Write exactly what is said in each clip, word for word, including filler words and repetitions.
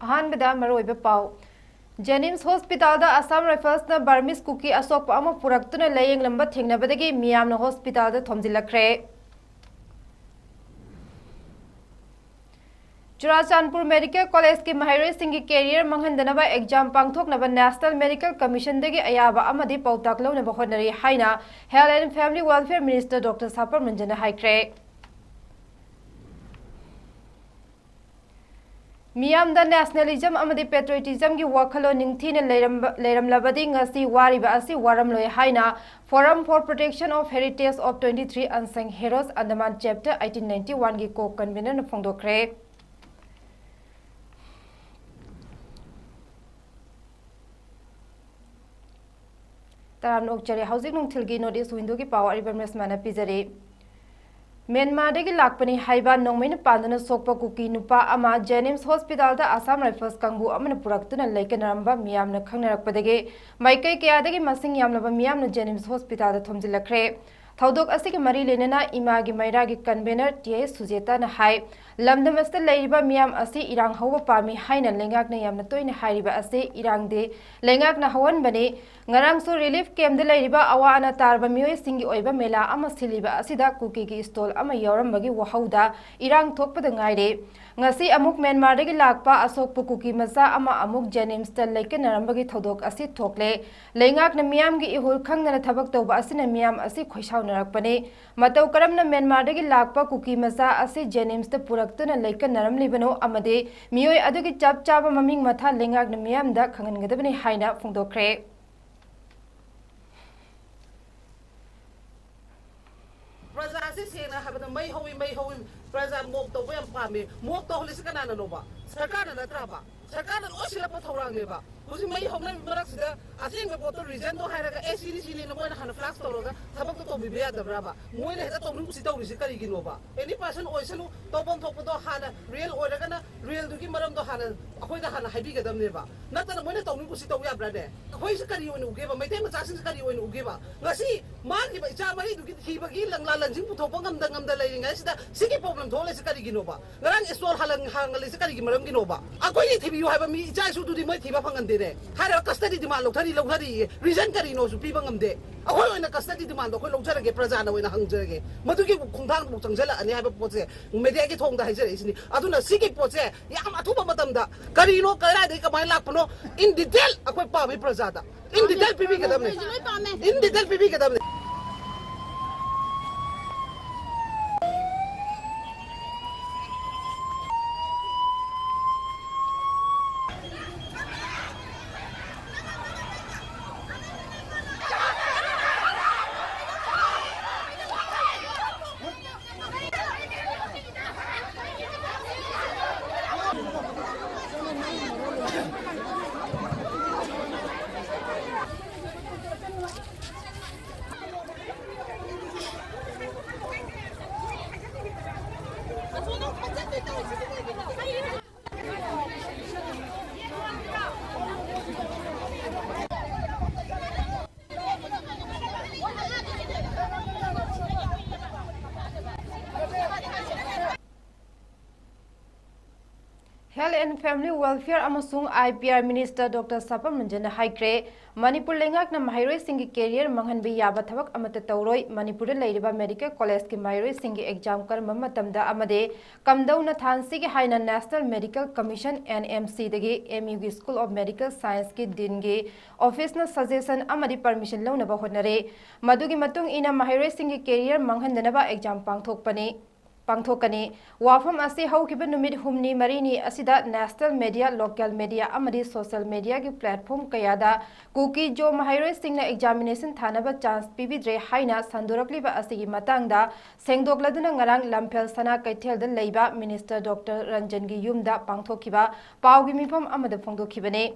ꯑꯍꯥꯟꯕꯗ ꯃꯔꯨꯑꯣꯏꯕ ꯄꯥꯎ꯫ JNIMS hospitalꯗ Assam Riflesꯅ Burmese Kuki ꯑꯁꯣꯛꯄ ꯑꯃ ꯄꯨꯔꯛꯇꯨꯅ ꯂꯥꯌꯦꯡꯂꯝꯕ ꯊꯦꯡꯅꯕꯗꯒꯤ ꯃꯤꯌꯥꯝꯅ hospitalꯗ ꯊꯣꯝꯖꯤꯜꯂꯛꯈ꯭ꯔꯦ꯫ ꯆꯨꯔꯥꯆꯥꯟꯄꯨꯔ Medical Collegeꯀꯤ ꯃꯍꯩꯔꯣꯏꯁꯤꯡꯒꯤ career ꯃꯥꯡꯍꯟꯗꯅꯕ exam ꯄꯥꯡꯊꯣꯛꯅꯕ National Medical Commissionꯗꯒꯤ ꯑꯌꯥꯕ ꯑꯃꯗꯤ ꯄꯥꯎꯇꯥꯛ ꯂꯧꯅꯕ ꯍꯣꯠꯅꯔꯤ ꯍꯥꯏꯅ Health and Family Welfare Minister Doctor ꯁꯥꯄꯝ ꯔꯟꯖꯟꯅ ꯍꯥꯏꯈ꯭ꯔꯦ꯫ ꯃꯤꯌꯥꯝꯗ nationalism ꯑꯃꯗꯤ patriotismꯒꯤ ꯋꯥꯈꯜꯂꯣꯟ ꯅꯤꯡꯊꯤꯅ ꯂꯩꯔꯝꯕ-, ꯂꯩꯔꯝꯂꯕꯗꯤ ꯉꯁꯤ ꯋꯥꯔꯤꯕ ꯑꯁꯤ ꯋꯥꯔꯝꯂꯣꯏ ꯍꯥꯏꯅ Forum for Protection of Heritage of twenty-three Unsung Heroes Andaman Chapter eighteen ninety-oneꯒꯤ co-convenerꯅ ꯐꯣꯡꯗꯣꯛꯈ꯭ꯔꯦ꯫ ꯇꯔꯥꯝꯅ ꯑꯣꯛꯆꯔꯤ꯫ ꯍꯧꯖꯤꯛ ꯅꯨꯡꯊꯤꯜꯒꯤ North East Windowꯒꯤ ꯄꯥꯎ ꯑꯔꯤꯕꯝ ꯔꯦꯁꯃꯥꯅ ꯄꯤꯖꯔꯤ꯫ ꯃ꯭ꯌꯥꯟꯃꯥꯔꯗꯒꯤ ꯂꯥꯛꯄꯅꯤ ꯍꯥꯏꯕ ꯅꯣꯡꯃꯩꯅ ꯄꯥꯟꯗꯨꯅ ꯁꯣꯛꯄ ꯀꯨꯀꯤ ꯅꯨꯄꯥ ꯑꯃ JNIMS hospitalꯗ Assam Rifles ꯀꯥꯡꯕꯨ ꯑꯃꯅ ꯄꯨꯔꯛꯇꯨꯅ ꯂꯩꯀꯠꯅꯔꯝꯕ ꯃꯤꯌꯥꯝꯅ ꯈꯪꯅꯔꯛꯄꯗꯒꯤ ꯃꯥꯏꯀꯩ ꯀꯌꯥꯗꯒꯤ ꯃꯁꯤꯡ ꯌꯥꯝꯂꯕ ꯃꯤꯌꯥꯝꯅ JNIMS hospitalꯗ ꯊꯣꯝꯖꯤꯜꯂꯛꯈ꯭ꯔꯦ꯫ ꯊꯧꯗꯣꯛ ꯑꯁꯤꯒꯤ ꯃꯔꯤ ꯂꯩꯅꯅ ꯏꯃꯥꯒꯤ ꯃꯩꯔꯥꯒꯤ convener ꯇꯤ ꯑꯩꯆ ꯁꯨꯖꯦꯇꯥꯅ ꯍꯥꯏ, ꯂꯝꯗꯝ ꯑꯁꯤꯗ ꯂꯩꯔꯤꯕ ꯃꯤꯌꯥꯝ ꯑꯁꯤ ꯏꯔꯥꯡ ꯍꯧꯕ ꯄꯥꯝꯃꯤ ꯍꯥꯏꯅ ꯂꯩꯉꯥꯛꯅ ꯌꯥꯝꯅ ꯇꯣꯏꯅ ꯍꯥꯏꯔꯤꯕ ꯑꯁꯤ ꯏꯔꯥꯡꯗꯤ ꯂꯩꯉꯥꯛꯅ ꯍꯧꯍꯟꯕꯅꯤ꯫ ꯉꯔꯥꯡꯁꯨ relief campꯗ ꯂꯩꯔꯤꯕ ꯑꯋꯥ ꯑꯅꯥ ꯇꯥꯔꯕ ꯃꯤꯑꯣꯏꯁꯤꯡꯒꯤ ꯑꯣꯏꯕ ꯃꯦꯂꯥ ꯑꯃ ꯁꯤꯜꯂꯤꯕ ꯑꯁꯤꯗ ꯀꯨꯀꯤꯒꯤ stall ꯑꯃ ꯌꯥꯎꯔꯝꯕꯒꯤ ꯋꯥꯍꯧꯗ ꯏꯔꯥꯡ ꯊꯣꯛꯄꯗ ꯉꯥꯏꯔꯤ꯫ ꯉꯁꯤ ꯑꯃꯨꯛ ꯃ꯭ꯌꯥꯟꯃꯥꯔꯗꯒꯤ ꯂꯥꯛꯄ ꯑꯁꯣꯛꯄ ꯀꯨꯀꯤ ꯃꯆꯥ ꯑꯃ ꯑꯃꯨꯛ JNIMSꯇ ꯂꯩꯀꯠꯅꯔꯝꯕꯒꯤ ꯊꯧꯗꯣꯛ ꯑꯁꯤ ꯊꯣꯛꯂꯦ꯫ ꯂꯩꯉꯥꯛꯅ ꯃꯤꯌꯥꯝꯒꯤ ꯏꯍꯨꯜ ꯈꯪꯗꯅ ꯊꯕꯛ ꯇꯧꯕ ꯑꯁꯤꯅ ꯃꯤꯌꯥꯝ ꯑꯁꯤ ꯈꯣꯏꯁꯥꯎꯅꯔꯛꯄꯅꯤ꯫ ꯃꯇꯧ ꯀꯔꯝꯅ ꯃ꯭ꯌꯥꯟꯃꯥꯔꯗꯒꯤ ꯂꯥꯛꯄ ꯀꯨꯀꯤ ꯃꯆꯥ ꯑꯁꯤ JNIMSꯇ ꯄꯨꯔꯛꯇꯨꯅ ꯂꯩꯀꯠꯅꯔꯝꯂꯤꯕꯅꯣ ꯑꯃꯗꯤ ꯃꯤꯑꯣꯏ ꯑꯗꯨꯒꯤ ꯆꯞ ꯆꯥꯕ ꯃꯃꯤꯡ ꯃꯊꯥ ꯂꯩꯉꯥꯛꯅ ꯃꯤꯌꯥꯝꯗ ꯈꯪꯍꯟꯒꯗꯕꯅꯤ ꯍꯥꯏꯅ ꯐꯣꯡꯗꯣꯛꯈ꯭ꯔꯦ꯫ ꯄ꯭ꯔꯖꯥꯁꯤ ꯁꯦꯡꯅ ꯍꯥꯏꯕꯗ ꯃꯩ ꯍꯧꯏ, ꯃꯩ ꯍꯧꯏ, ꯄ꯭ꯔꯖꯥ ꯃꯣꯞ ꯇꯧꯕ ꯌꯥꯝ ꯄꯥꯝꯃꯤ꯫ ꯃꯣꯞ ꯇꯧꯍꯜꯂꯤꯁꯤ ꯀꯅꯥꯅꯅꯣꯕ? ꯁꯔꯀꯥꯔꯅ ꯅꯠꯇ꯭ꯔꯕ? ꯁꯔꯀꯥꯔꯅ ꯂꯣꯏ ꯁꯤꯜꯂꯛꯄ ꯊꯧꯔꯥꯡꯅꯦꯕ꯫ ꯍꯧꯖꯤꯛ ꯃꯩ ꯍꯧꯅꯕꯒꯤ ꯃꯔꯛꯁꯤꯗ ꯑꯁꯦꯡꯕ ꯄꯣꯠꯇꯣ, ꯔꯤꯖꯟꯗꯣ ꯍꯥꯏꯔꯒ ꯑꯦ ꯁꯤꯅꯤ ꯁꯤꯅꯤꯅ ꯃꯣꯏꯅ ꯍꯥꯟꯅ ꯐ꯭ꯂꯥꯁ ꯇꯧꯔꯒ ꯊꯕꯛꯇꯣ ꯇꯧꯕꯤꯕ ꯌꯥꯗꯕ꯭ꯔꯕ? ꯃꯣꯏꯅ ꯍꯦꯛꯇ ꯇꯧꯅꯤꯡ ꯀꯨꯁꯤ ꯇꯧꯔꯤꯁꯤ ꯀꯔꯤꯒꯤꯅꯣꯕ? ꯑꯦꯅꯤ ꯄꯥꯔꯁꯟ ꯑꯣꯏꯁꯅꯨ, ꯇꯧꯐꯝ ꯊꯣꯛꯄꯗꯣ ꯍꯥꯟꯅ ꯔꯤꯌꯦꯜ ꯑꯣꯏꯔꯒꯅ ꯔꯤꯌꯦꯜꯗꯨꯒꯤ ꯃꯔꯝꯗꯣ ꯍꯥꯟꯅ ꯑꯩꯈꯣꯏꯗ ꯍꯥꯟꯅ ꯍꯥꯏꯕꯤꯒꯗꯕꯅꯦꯕ꯫ ꯅꯠꯇꯅ ꯃꯣꯏꯅ ꯇꯧꯅꯤꯡ ꯀꯨꯁꯤ ꯇꯧ ꯌꯥꯕ꯭ꯔꯥꯅꯦ? ꯑꯩꯈꯣꯏꯁꯤ ꯀꯔꯤ ꯑꯣꯏꯅ ꯎꯒꯦꯕ? ꯃꯩꯇꯩ ꯃꯆꯥꯁꯤꯡꯁꯤ ꯀꯔꯤ ꯑꯣꯏꯅ ꯎꯒꯦꯕ? ꯉꯁꯤ ꯃꯥꯡꯈꯤꯕ ꯏꯆꯥ ꯃꯔꯤꯗꯨꯒꯤ ꯊꯤꯕꯒꯤ ꯂꯪꯂꯥ ꯂꯪꯖꯤꯡ ꯄꯨꯊꯣꯛꯄ ꯉꯝꯗ ꯉꯝꯗ ꯂꯩꯔꯤꯉꯩꯁꯤꯗ ꯁꯤꯒꯤ ꯄ꯭ꯔꯣꯕ꯭ꯂꯦꯝ ꯊꯣꯛꯍꯜꯂꯤꯁꯤ ꯀꯔꯤꯒꯤꯅꯣꯕ? ꯉꯔꯥꯡ ꯏꯁꯇꯣꯜ ꯍꯥꯡꯍꯜꯂꯤꯁꯤ ꯀꯔꯤꯒꯤ ꯃꯔꯝꯒꯤꯅꯣꯕ? ꯑꯩꯈꯣꯏꯒꯤ ꯊꯤꯕꯤꯌꯨ ꯍꯥꯏꯕ ꯃꯤ ꯏꯆꯥ ꯏꯁꯨꯗꯨꯗꯤ ꯃꯣꯏ ꯊꯤꯕ ꯐꯪꯍꯟꯗꯦꯅꯦ꯫ ꯍꯥꯏꯔꯒ ꯀꯁꯇꯗꯤ ꯗꯤꯃꯥꯟ ꯂꯧꯊꯔꯤ, ꯂꯧꯊꯔꯤꯌꯦ꯫ ꯔꯤꯖꯟ ꯀꯔꯤꯅꯣꯁꯨ ꯄꯤꯕ ꯉꯝꯗꯦ꯫ ꯑꯩꯈꯣꯏ ꯑꯣꯏꯅ ꯀꯁꯇꯗꯤ ꯗꯤꯃꯥꯟꯗꯣ ꯑꯩꯈꯣꯏ ꯂꯧꯖꯔꯒꯦ, ꯄ꯭ꯔꯖꯥꯅ ꯑꯣꯏꯅ ꯍꯪꯖꯔꯒꯦ꯫ ꯃꯗꯨꯒꯤ ꯈꯣꯡꯊꯥꯡꯗꯨ ꯆꯪꯁꯤꯜꯂꯛꯑꯅꯤ ꯍꯥꯏꯕ ꯄꯣꯠꯁꯦ ꯃꯦꯗꯤꯌꯥꯒꯤ ꯊꯣꯡꯗ ꯍꯥꯏꯖꯔꯛꯏꯁꯤꯅꯤ꯫ ꯑꯗꯨꯅ ꯁꯤꯒꯤ ꯄꯣꯠꯁꯦ ꯌꯥꯝ ꯑꯊꯨꯕ ꯃꯇꯝꯗ ꯀꯔꯤꯅꯣ, ꯀꯗꯥꯏꯗꯒꯤ ꯀꯃꯥꯏꯅ ꯂꯥꯛꯄꯅꯣ, in detail ꯑꯩꯈꯣꯏ ꯄꯥꯝꯃꯤ ꯄ꯭ꯔꯖꯥꯗ꯫ In detail ꯄꯤꯕꯤꯒꯗꯕꯅꯤ꯫ ꯑꯩꯈꯣꯏꯁꯨ ꯂꯣꯏ ꯄꯥꯝꯃꯦ꯫ In detail ꯄꯤꯕꯤꯒꯗꯕꯅꯤ꯫ Health and Family Welfare ꯑꯃꯁꯨꯡ I P R Minister Doctor ꯁꯥꯄꯝ ꯔꯟꯖꯟꯅ ꯍꯥꯏꯈ꯭ꯔꯦ, ꯃꯅꯤꯄꯨꯔ ꯂꯩꯉꯥꯛꯅ ꯃꯍꯩꯔꯣꯏꯁꯤꯡꯒꯤ career ꯃꯥꯡꯍꯟꯕ ꯌꯥꯕ ꯊꯕꯛ ꯑꯃꯠꯇ ꯇꯧꯔꯣꯏ꯫ ꯃꯅꯤꯄꯨꯔꯗ ꯂꯩꯔꯤꯕ medical collegeꯀꯤ ꯃꯍꯩꯔꯣꯏꯁꯤꯡꯒꯤ exam ꯀꯔꯝꯕ ꯃꯇꯝꯗ ꯑꯃꯗꯤ ꯀꯝꯗꯧꯅ ꯊꯥꯍꯟꯁꯤꯒꯦ ꯍꯥꯏꯅ National Medical Commission, N M C ꯗꯒꯤ M U ꯒꯤ School of Medical Scienceꯀꯤ Deanꯒꯤ officeꯅ suggestion ꯑꯃꯗꯤ permission ꯂꯧꯅꯕ ꯍꯣꯠꯅꯔꯦ꯫ ꯃꯗꯨꯒꯤ ꯃꯇꯨꯡ ꯏꯟꯅ ꯃꯍꯩꯔꯣꯏꯁꯤꯡꯒꯤ career ꯃꯥꯡꯍꯟꯗꯅꯕ exam ꯄꯥꯡꯊꯣꯛꯄꯅꯤ꯫ ꯄꯥꯡꯊꯣꯛꯀꯅꯤ꯫ ꯋꯥꯐꯝ ꯑꯁꯤ ꯍꯧꯈꯤꯕ ꯅꯨꯃꯤꯠ ꯍꯨꯝꯅꯤ ꯃꯔꯤꯅꯤ ꯑꯁꯤꯗ national media, local media ꯑꯃꯗꯤ social mediaꯒꯤ platform ꯀꯌꯥꯗ ꯀꯨꯀꯤ ꯖꯣ ꯃꯍꯩꯔꯣꯏꯁꯤꯡꯅ examination ꯊꯥꯅꯕ chance ꯄꯤꯕꯤꯗ꯭ꯔꯦ ꯍꯥꯏꯅ ꯁꯟꯗꯣꯔꯛꯂꯤꯕ ꯑꯁꯤꯒꯤ ꯃꯇꯥꯡꯗ ꯁꯦꯡꯗꯣꯛꯂꯗꯨꯅ ꯉꯔꯥꯡ ꯂꯝꯐꯦꯜ ꯁꯅꯥ ꯀꯩꯊꯦꯜꯗ ꯂꯩꯕ Minister Doctor ꯔꯟꯖꯟꯒꯤ ꯌꯨꯝꯗ ꯄꯥꯡꯊꯣꯛꯈꯤꯕ ꯄꯥꯎꯒꯤ ꯃꯤꯐꯝ ꯑꯃꯗ ꯐꯣꯡꯗꯣꯛꯈꯤꯕꯅꯤ꯫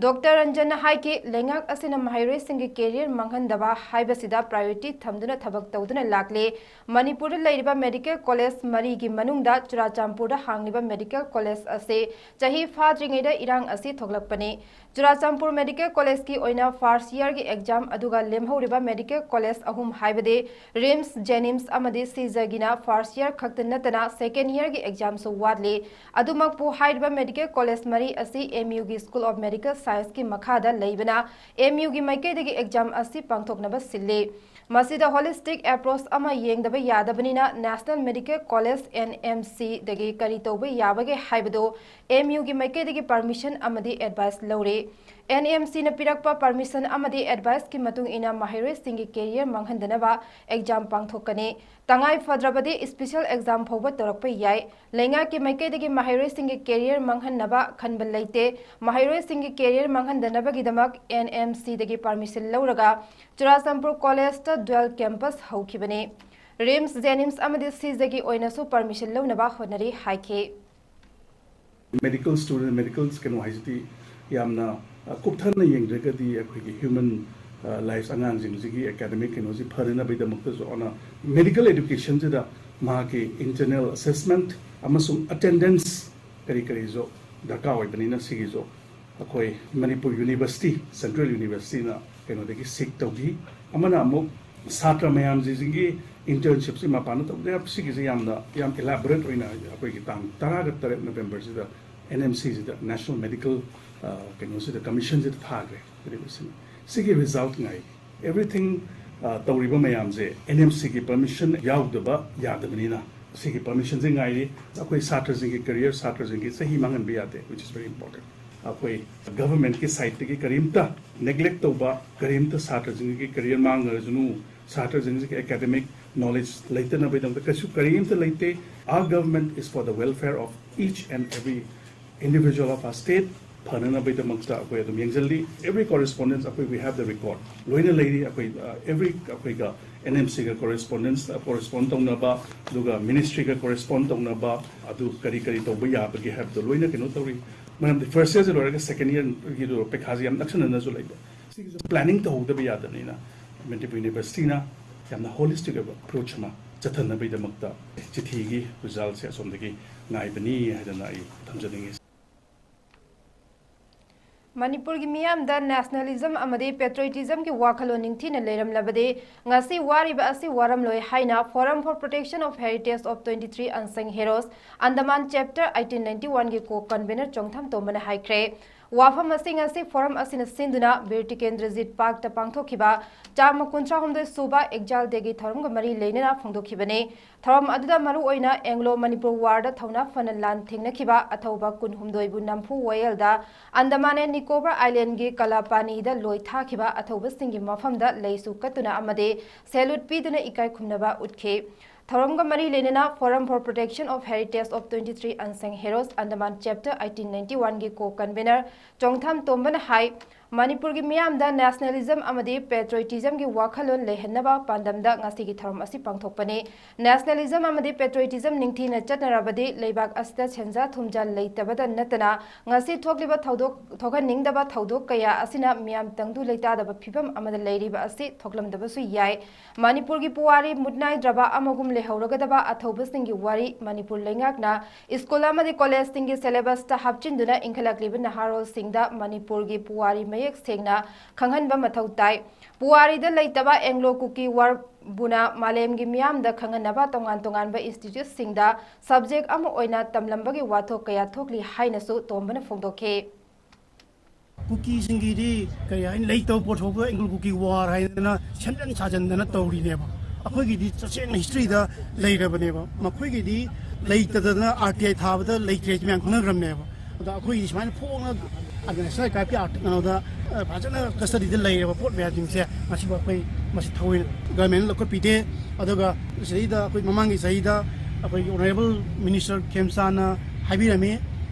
ꯗꯣꯛꯇꯔ ꯔꯟꯖꯟꯅ ꯍꯥꯏꯈꯤ, ꯂꯩꯉꯥꯛ ꯑꯁꯤꯅ ꯃꯍꯩꯔꯣꯏꯁꯤꯡꯒꯤ career ꯃꯥꯡꯍꯟꯗꯕ ꯍꯥꯏꯕꯁꯤꯗ priority ꯊꯝꯗꯨꯅ ꯊꯕꯛ ꯇꯧꯗꯨꯅ ꯂꯥꯛꯂꯦ꯫ ꯃꯅꯤꯄꯨꯔꯗ ꯂꯩꯔꯤꯕ medical college ꯃꯔꯤꯒꯤ ꯃꯅꯨꯡꯗ ꯆꯨꯔꯥꯆꯥꯟꯄꯨꯔꯗ ꯍꯥꯡꯂꯤꯕ medical college ꯑꯁꯤ ꯆꯍꯤ ꯐꯥꯗ꯭ꯔꯤꯉꯩꯗ ꯏꯔꯥꯡ ꯑꯁꯤ ꯊꯣꯛꯂꯛꯄꯅꯤ꯫ ꯆꯨꯔꯥꯆꯥꯟꯄꯨꯔ Medical Collegeꯀꯤ ꯑꯣꯏꯅ first yearꯒꯤ exam ꯑꯗꯨꯒ ꯂꯦꯝꯍꯧꯔꯤꯕ medical college ꯑꯍꯨꯝ ꯍꯥꯏꯕꯗꯤ RIMS, JNIMS ꯑꯃꯗꯤ ꯁꯤꯖꯒꯤꯅ first year ꯈꯛꯇ ꯅꯠꯇꯅ second yearꯒꯤ examꯁꯨ ꯋꯥꯠꯂꯤ꯫ ꯑꯗꯨꯃꯛꯄꯨ ꯍꯥꯏꯔꯤꯕ medical college ꯃꯔꯤ ꯑꯁꯤ MUꯒꯤ School of Medical Scienceꯀꯤ ꯃꯈꯥꯗ ꯂꯩꯕꯅ MUꯒꯤ ꯃꯥꯏꯀꯩꯗꯒꯤ exam ꯑꯁꯤ ꯄꯥꯡꯊꯣꯛꯅꯕ ꯁꯤꯜꯂꯤ꯫ ꯃꯁꯤꯗ holistic approach ꯑꯃ ꯌꯦꯡꯗꯕ ꯌꯥꯗꯕꯅꯤꯅ National Medical College, NMCꯗꯒꯤ ꯀꯔꯤ ꯇꯧꯕ ꯌꯥꯕꯒꯦ ꯍꯥꯏꯕꯗꯨ MUꯒꯤ ꯃꯥꯏꯀꯩꯗꯒꯤ permission ꯑꯃꯗꯤ advice ꯂꯧꯔꯤ꯫ NMCꯅ ꯄꯤꯔꯛꯄ permission ꯑꯃꯗꯤ adviceꯀꯤ ꯃꯇꯨꯡ ꯏꯟꯅ ꯃꯍꯩꯔꯣꯏꯁꯤꯡꯒꯤ career ꯃꯥꯡꯍꯟꯗꯅꯕ exam ꯄꯥꯡꯊꯣꯛꯀꯅꯤ꯫ ꯇꯉꯥꯏ ꯐꯗ꯭ꯔꯕꯗꯤ special exam ꯐꯥꯎꯕ ꯇꯧꯔꯛꯄ ꯌꯥꯏ꯫ ꯂꯩꯉꯥꯛꯀꯤ ꯃꯥꯏꯀꯩꯗꯒꯤ ꯃꯍꯩꯔꯣꯏꯁꯤꯡꯒꯤ career ꯃꯥꯡꯍꯟꯅꯕ ꯈꯟꯕ ꯂꯩꯇꯦ꯫ ꯃꯍꯩꯔꯣꯏꯁꯤꯡꯒꯤ career ꯃꯥꯡꯍꯟꯗꯅꯕꯒꯤꯗꯃꯛ NMCꯗꯒꯤ permission ꯂꯧꯔꯒ Churachandpur Collegeꯇ dual campus ꯍꯧꯈꯤꯕꯅꯤ꯫ RIMS, JNIMS ꯑꯃꯗꯤ ꯁꯤꯖꯒꯤ ꯑꯣꯏꯅꯁꯨ permission ꯂꯧꯅꯕ ꯍꯣꯠꯅꯔꯤ ꯍꯥꯏꯈꯤ꯫ Medical student, medical ꯀꯩꯅꯣ ꯍꯥꯏꯁꯤꯗꯤ ꯌꯥꯝꯅ, ꯑ, ꯀꯨꯞꯊꯅ ꯌꯦꯡꯗ꯭ꯔꯒꯗꯤ ꯑꯩꯈꯣꯏꯒꯤ human, ꯑ, lives ꯑꯉꯥꯡꯁꯤꯡꯁꯤꯒꯤ academic ꯀꯩꯅꯣꯁꯤ ꯐꯅꯅꯕꯒꯤꯗꯃꯛꯇꯁꯨ ꯑꯣꯅ medical educationꯁꯤꯗ ꯃꯍꯥꯛꯀꯤ internal assessment ꯑꯃꯁꯨꯡ attendance ꯀꯔꯤ ꯀꯔꯤꯁꯨ ꯗꯔꯀꯥꯔ ꯑꯣꯏꯕꯅꯤꯅ ꯁꯤꯒꯤꯁꯨ ꯑꯩꯈꯣꯏ ꯃꯅꯤꯄꯨꯔ University, Central Universityꯅ ꯀꯩꯅꯣꯗꯒꯤ seek ꯇꯧꯈꯤ꯫ ꯑꯃꯅ ꯑꯃꯨꯛ ꯁꯥꯇ꯭ꯔ ꯃꯌꯥꯝꯁꯤꯡꯒꯤ internshipꯁꯤ ꯃꯄꯥꯟꯗ ꯇꯧꯗ ꯌꯥ-, ꯁꯤꯒꯤꯁꯤ ꯌꯥꯝꯅ, ꯌꯥꯝ elaborate ꯑꯣꯏꯅ ꯑꯩꯈꯣꯏꯒꯤ ꯇꯥꯡ ꯇꯔꯥꯒ ꯇꯔꯦꯠ Novemberꯁꯤꯗ NMCꯁꯤꯗ National Medical, ꯑ, ꯀꯩꯅꯣꯁꯤꯗ, Commissionꯁꯤꯗ ꯊꯥꯈ꯭ꯔꯦ꯫ ꯁꯤꯒꯤ result ꯉꯥꯏ꯫ Everything, ꯑ, ꯇꯧꯔꯤꯕ ꯃꯌꯥꯝꯁꯦ NMCꯒꯤ permission ꯌꯥꯎꯗꯕ ꯌꯥꯗꯕꯅꯤꯅ ꯁꯤꯒꯤ permissionꯁꯦ ꯉꯥꯏꯔꯤ꯫ ꯑꯩꯈꯣꯏ ꯁꯥꯇ꯭ꯔꯁꯤꯡꯒꯤ career, ꯁꯥꯇ꯭ꯔꯁꯤꯡꯒꯤ ꯆꯍꯤ ꯃꯥꯡꯍꯟꯕ ꯌꯥꯗꯦ, which is very important꯫ ꯑꯩꯈꯣꯏ governmentꯀꯤ sideꯇꯒꯤ ꯀꯔꯤꯝꯇ neglect ꯇꯧꯕ, ꯀꯔꯤꯝꯇ ꯁꯥꯇ꯭ꯔꯁꯤꯡꯒꯤ career ꯃꯥꯡꯉꯔꯁꯅꯨ, ꯁꯥꯇ꯭ꯔꯁꯤꯡꯁꯤꯒꯤ academic Knowledge ꯂꯩꯇꯅꯕꯒꯤꯗꯃꯛꯇ ꯀꯩꯁꯨ ꯀꯔꯤꯝꯇ ꯂꯩꯇꯦ. Our government is for the welfare of each and every individual of our state. ꯐꯅꯅꯕꯒꯤꯗꯃꯛꯇ ꯑꯩꯈꯣꯏ ꯑꯗꯨꯝ ꯌꯦꯡꯁꯤꯜꯂꯤ. Every correspondence ꯑꯩꯈꯣꯏ, we have the record, ꯂꯣꯏꯅ ꯂꯩꯔꯤ. ꯑꯩꯈꯣꯏ ꯑꯦꯚ꯭ꯔꯤ ꯑꯩꯈꯣꯏꯒ NMCꯒ correspondence, correspond ꯇꯧꯅꯕ, ꯑꯗꯨꯒ ministryꯒ correspond ꯇꯧꯅꯕ, ꯑꯗꯨ ꯀꯔꯤ ꯀꯔꯤ ꯇꯧꯕ ꯌꯥꯕꯒꯦ ꯍꯥꯏꯕꯗꯣ ꯂꯣꯏꯅ ꯀꯩꯅꯣ ꯇꯧꯔꯤ. ꯃꯔꯝꯗꯤ first yearꯁꯦ ꯂꯣꯏꯔꯒ second yearꯒꯤꯗꯣ ꯄꯩꯈꯥꯁꯦ ꯌꯥꯝ ꯅꯛꯁꯟꯅꯅꯁꯨ ꯂꯩꯕ, ꯁꯤꯒꯤꯁꯨ planning ꯇꯧꯍꯧꯗꯕ ꯌꯥꯗꯕꯅꯤꯅ ꯃꯅꯤꯄꯨꯔ ꯌꯨꯅꯤꯚꯔꯁꯤꯇꯤꯅ ꯌꯥꯝꯅ holistic ꯑꯣꯏꯕ approach ꯑꯃ ꯆꯠꯊꯅꯕꯒꯤꯗꯃꯛꯇ ꯆꯤꯊꯤꯒꯤ resultꯁꯦ ꯑꯁꯣꯝꯗꯒꯤ ꯉꯥꯏꯕꯅꯤ ꯍꯥꯏꯗꯅ ꯑꯩ ꯊꯝꯖꯅꯤꯡꯉꯤ꯫ ꯃꯅꯤꯄꯨꯔꯒꯤ ꯃꯤꯌꯥꯝꯗ nationalism ꯑꯃꯗꯤ patriotismꯒꯤ ꯋꯥꯈꯜꯂꯣꯟ ꯅꯤꯡꯊꯤꯅ ꯂꯩꯔꯝꯂꯕꯗꯤ ꯉꯁꯤ ꯋꯥꯔꯤꯕ ꯑꯁꯤ ꯋꯥꯔꯝꯂꯣꯏ ꯍꯥꯏꯅ Forum for Protection of Heritage of twenty three Unsung Heroes, Andaman Chapter eighteen ninety oneꯒꯤ co-convenor ꯆꯣꯡꯊꯝ ꯇꯣꯝꯕꯅ ꯍꯥꯏꯈ꯭ꯔꯦ꯫ ꯋꯥꯐꯝ ꯑꯁꯤ ꯉꯁꯤ forum ꯑꯁꯤꯅ ꯁꯤꯟꯗꯨꯅ ꯕꯤꯔ ꯇꯤꯀꯦꯟꯗ꯭ꯔꯖꯤꯠ ꯄꯥꯔꯛꯇ ꯄꯥꯡꯊꯣꯛꯈꯤꯕ ꯆꯥꯝꯃ ꯀꯨꯟꯊ꯭ꯔꯥ ꯍꯨꯝꯗꯣꯏ ꯁꯨꯕ ꯑꯦꯛꯖꯥꯜ ꯗꯦꯒꯤ ꯊꯧꯔꯝꯒ ꯃꯔꯤ ꯂꯩꯅꯅ ꯐꯣꯡꯗꯣꯛꯈꯤꯕꯅꯤ꯫ ꯊꯧꯔꯝ ꯑꯗꯨꯗ ꯃꯔꯨꯑꯣꯏꯅ Anglo Manipur Warꯗ ꯊꯧꯅꯥ ꯐꯅ ꯂꯥꯟ ꯊꯦꯡꯅꯈꯤꯕ ꯑꯊꯧꯕ ꯀꯨꯟꯍꯨꯝꯗꯣꯏꯕꯨ ꯅꯝꯐꯨ ꯋꯥꯌꯦꯜꯗ Andaman and Nicobar Islandꯒꯤ ꯀꯂꯥꯄꯥꯅꯤꯗ ꯂꯣꯏ ꯊꯥꯈꯤꯕ ꯑꯊꯧꯕꯁꯤꯡꯒꯤ ꯃꯐꯝꯗ ꯂꯩꯁꯨ ꯀꯠꯇꯨꯅ ꯑꯃꯗꯤ salute ꯄꯤꯗꯨꯅ ꯏꯀꯥꯏ ꯈꯨꯝꯅꯕ ꯎꯠꯈꯤ꯫ ꯊꯧꯔꯝꯒ ꯃꯔꯤ ꯂꯩꯅꯅ Forum for Protection of Heritage of twenty three Unsung Heroes, Andaman Chapter eighteen ninety oneꯒꯤ co-convenor ꯆꯣꯡꯊꯝ ꯇꯣꯝꯕꯅ ꯍꯥꯏ, ꯃꯅꯤꯄꯨꯔꯒꯤ ꯃꯤꯌꯥꯝꯗ nationalism ꯑꯃꯗꯤ patriotismꯒꯤ ꯋꯥꯈꯜꯂꯣꯟ ꯂꯩꯍꯟꯅꯕ ꯄꯥꯟꯗꯝꯗ ꯉꯁꯤꯒꯤ ꯊꯧꯔꯝ ꯑꯁꯤ ꯄꯥꯡꯊꯣꯛꯄꯅꯤ꯫ Nationalism ꯑꯃꯗꯤ patriotism ꯅꯤꯡꯊꯤꯅ ꯆꯠꯅꯔꯕꯗꯤ ꯂꯩꯕꯥꯛ ꯑꯁꯤꯗ ꯁꯦꯟꯖꯥ ꯊꯨꯝꯖꯥ ꯂꯩꯇꯕꯗ ꯅꯠꯇꯅ ꯉꯁꯤ ꯊꯣꯛꯂꯤꯕ ꯊꯧꯗꯣꯛ, ꯊꯣꯛꯍꯟꯅꯤꯡꯗꯕ ꯊꯧꯗꯣꯛ ꯀꯌꯥ ꯑꯁꯤꯅ ꯃꯤꯌꯥꯝ ꯇꯪꯗꯨ ꯂꯩꯇꯥꯗꯕ ꯐꯤꯕꯝ ꯑꯃꯗ ꯂꯩꯔꯤꯕ ꯑꯁꯤ ꯊꯣꯛꯂꯝꯗꯕꯁꯨ ꯌꯥꯏ꯫ ꯃꯅꯤꯄꯨꯔꯒꯤ ꯄꯨꯋꯥꯔꯤ ꯃꯨꯠꯅꯥꯏꯗ꯭ꯔꯕ ꯑꯃꯒꯨꯝ ꯂꯩꯍꯧꯔꯒꯗꯕ ꯑꯊꯧꯕꯁꯤꯡꯒꯤ ꯋꯥꯔꯤ ꯃꯅꯤꯄꯨꯔ ꯂꯩꯉꯥꯛꯅ ꯁ꯭ꯀꯨꯜ ꯑꯃꯗꯤ ꯀꯣꯂꯦꯖꯁꯤꯡꯒꯤ syllabusꯇ ꯍꯥꯞꯆꯤꯟꯗꯨꯅ ꯏꯟꯈꯠꯂꯛꯂꯤꯕ ꯅꯍꯥꯔꯣꯜꯁꯤꯡꯗ ꯃꯅꯤꯄꯨꯔꯒꯤ ꯄꯨꯋꯥꯔꯤ ꯃꯌꯦꯛ ꯁꯦꯡꯅ ꯈꯪꯍꯟꯕ ꯃꯊꯧ ꯇꯥꯏ꯫ ꯄꯨꯋꯥꯔꯤꯗ ꯂꯩꯇꯕ Anglo Kuki Warꯕꯨꯅ ꯃꯥꯂꯦꯝꯒꯤ ꯃꯤꯌꯥꯝꯗ ꯈꯪꯍꯟꯅꯕ ꯇꯣꯉꯥꯟ ꯇꯣꯉꯥꯟꯕ instituteꯁꯤꯡꯗ subject ꯑꯃ ꯑꯣꯏꯅ ꯇꯝꯂꯝꯕꯒꯤ ꯋꯥꯊꯣꯛ ꯀꯌꯥ ꯊꯣꯛꯂꯤ ꯍꯥꯏꯅꯁꯨ ꯇꯣꯝꯕꯅ ꯐꯣꯡꯗꯣꯛꯈꯤ꯫ ꯀꯨꯀꯤꯁꯤꯡꯒꯤꯗꯤ ꯀꯔꯤ ꯍꯥꯏꯅꯤ, ꯂꯩꯇꯕ ꯄꯣꯠꯊꯣꯛꯇ Anglo Kuki War ꯍꯥꯏꯗꯅ ꯁꯦꯝꯖꯤꯟ ꯁꯥꯖꯤꯟꯗꯅ ꯇꯧꯔꯤꯅꯦꯕ꯫ ꯑꯩꯈꯣꯏꯒꯤꯗꯤ ꯇꯁꯦꯡꯅ historyꯗ ꯂꯩꯔꯕꯅꯦꯕ꯫ ꯃꯈꯣꯏꯒꯤꯗꯤ ꯂꯩꯇꯗꯅ RTI ꯊꯥꯕꯗ ꯂꯩꯇ꯭ꯔꯦ ꯃꯌꯥꯝ ꯈꯪꯅꯈ꯭ꯔꯕꯅꯦꯕ꯫ ꯑꯗꯣ ꯑꯩꯈꯣꯏꯒꯤꯗꯤ ꯁꯨꯃꯥꯏꯅ ꯐꯣꯡꯅ ꯑꯗ national archiveꯀꯤ art ꯀꯩꯅꯣꯗ, ꯑ, ꯐꯖꯅ custodyꯗ ꯂꯩꯔꯕ ꯄꯣꯠ ꯃꯌꯥꯝꯁꯤꯡꯁꯦ ꯉꯁꯤꯐꯥꯎ ꯑꯩꯈꯣꯏ ꯃꯁꯤ ꯊꯑꯣꯏꯅ ꯒꯚꯔꯟꯃꯦꯟꯅ ꯂꯧꯈꯠꯄꯤꯗꯦ꯫ ꯑꯗꯨꯒ ꯁꯤꯗꯩꯗ ꯑꯩꯈꯣꯏ ꯃꯃꯥꯡꯒꯤ ꯆꯍꯤꯗ ꯑꯩꯈꯣꯏꯒꯤ ꯑꯣꯅꯔꯦꯕꯜ ꯃꯤꯅꯤꯁꯇꯔ ꯈꯦꯝꯆꯥꯅ ꯍꯥꯏꯕꯤꯔꯝꯃꯤ,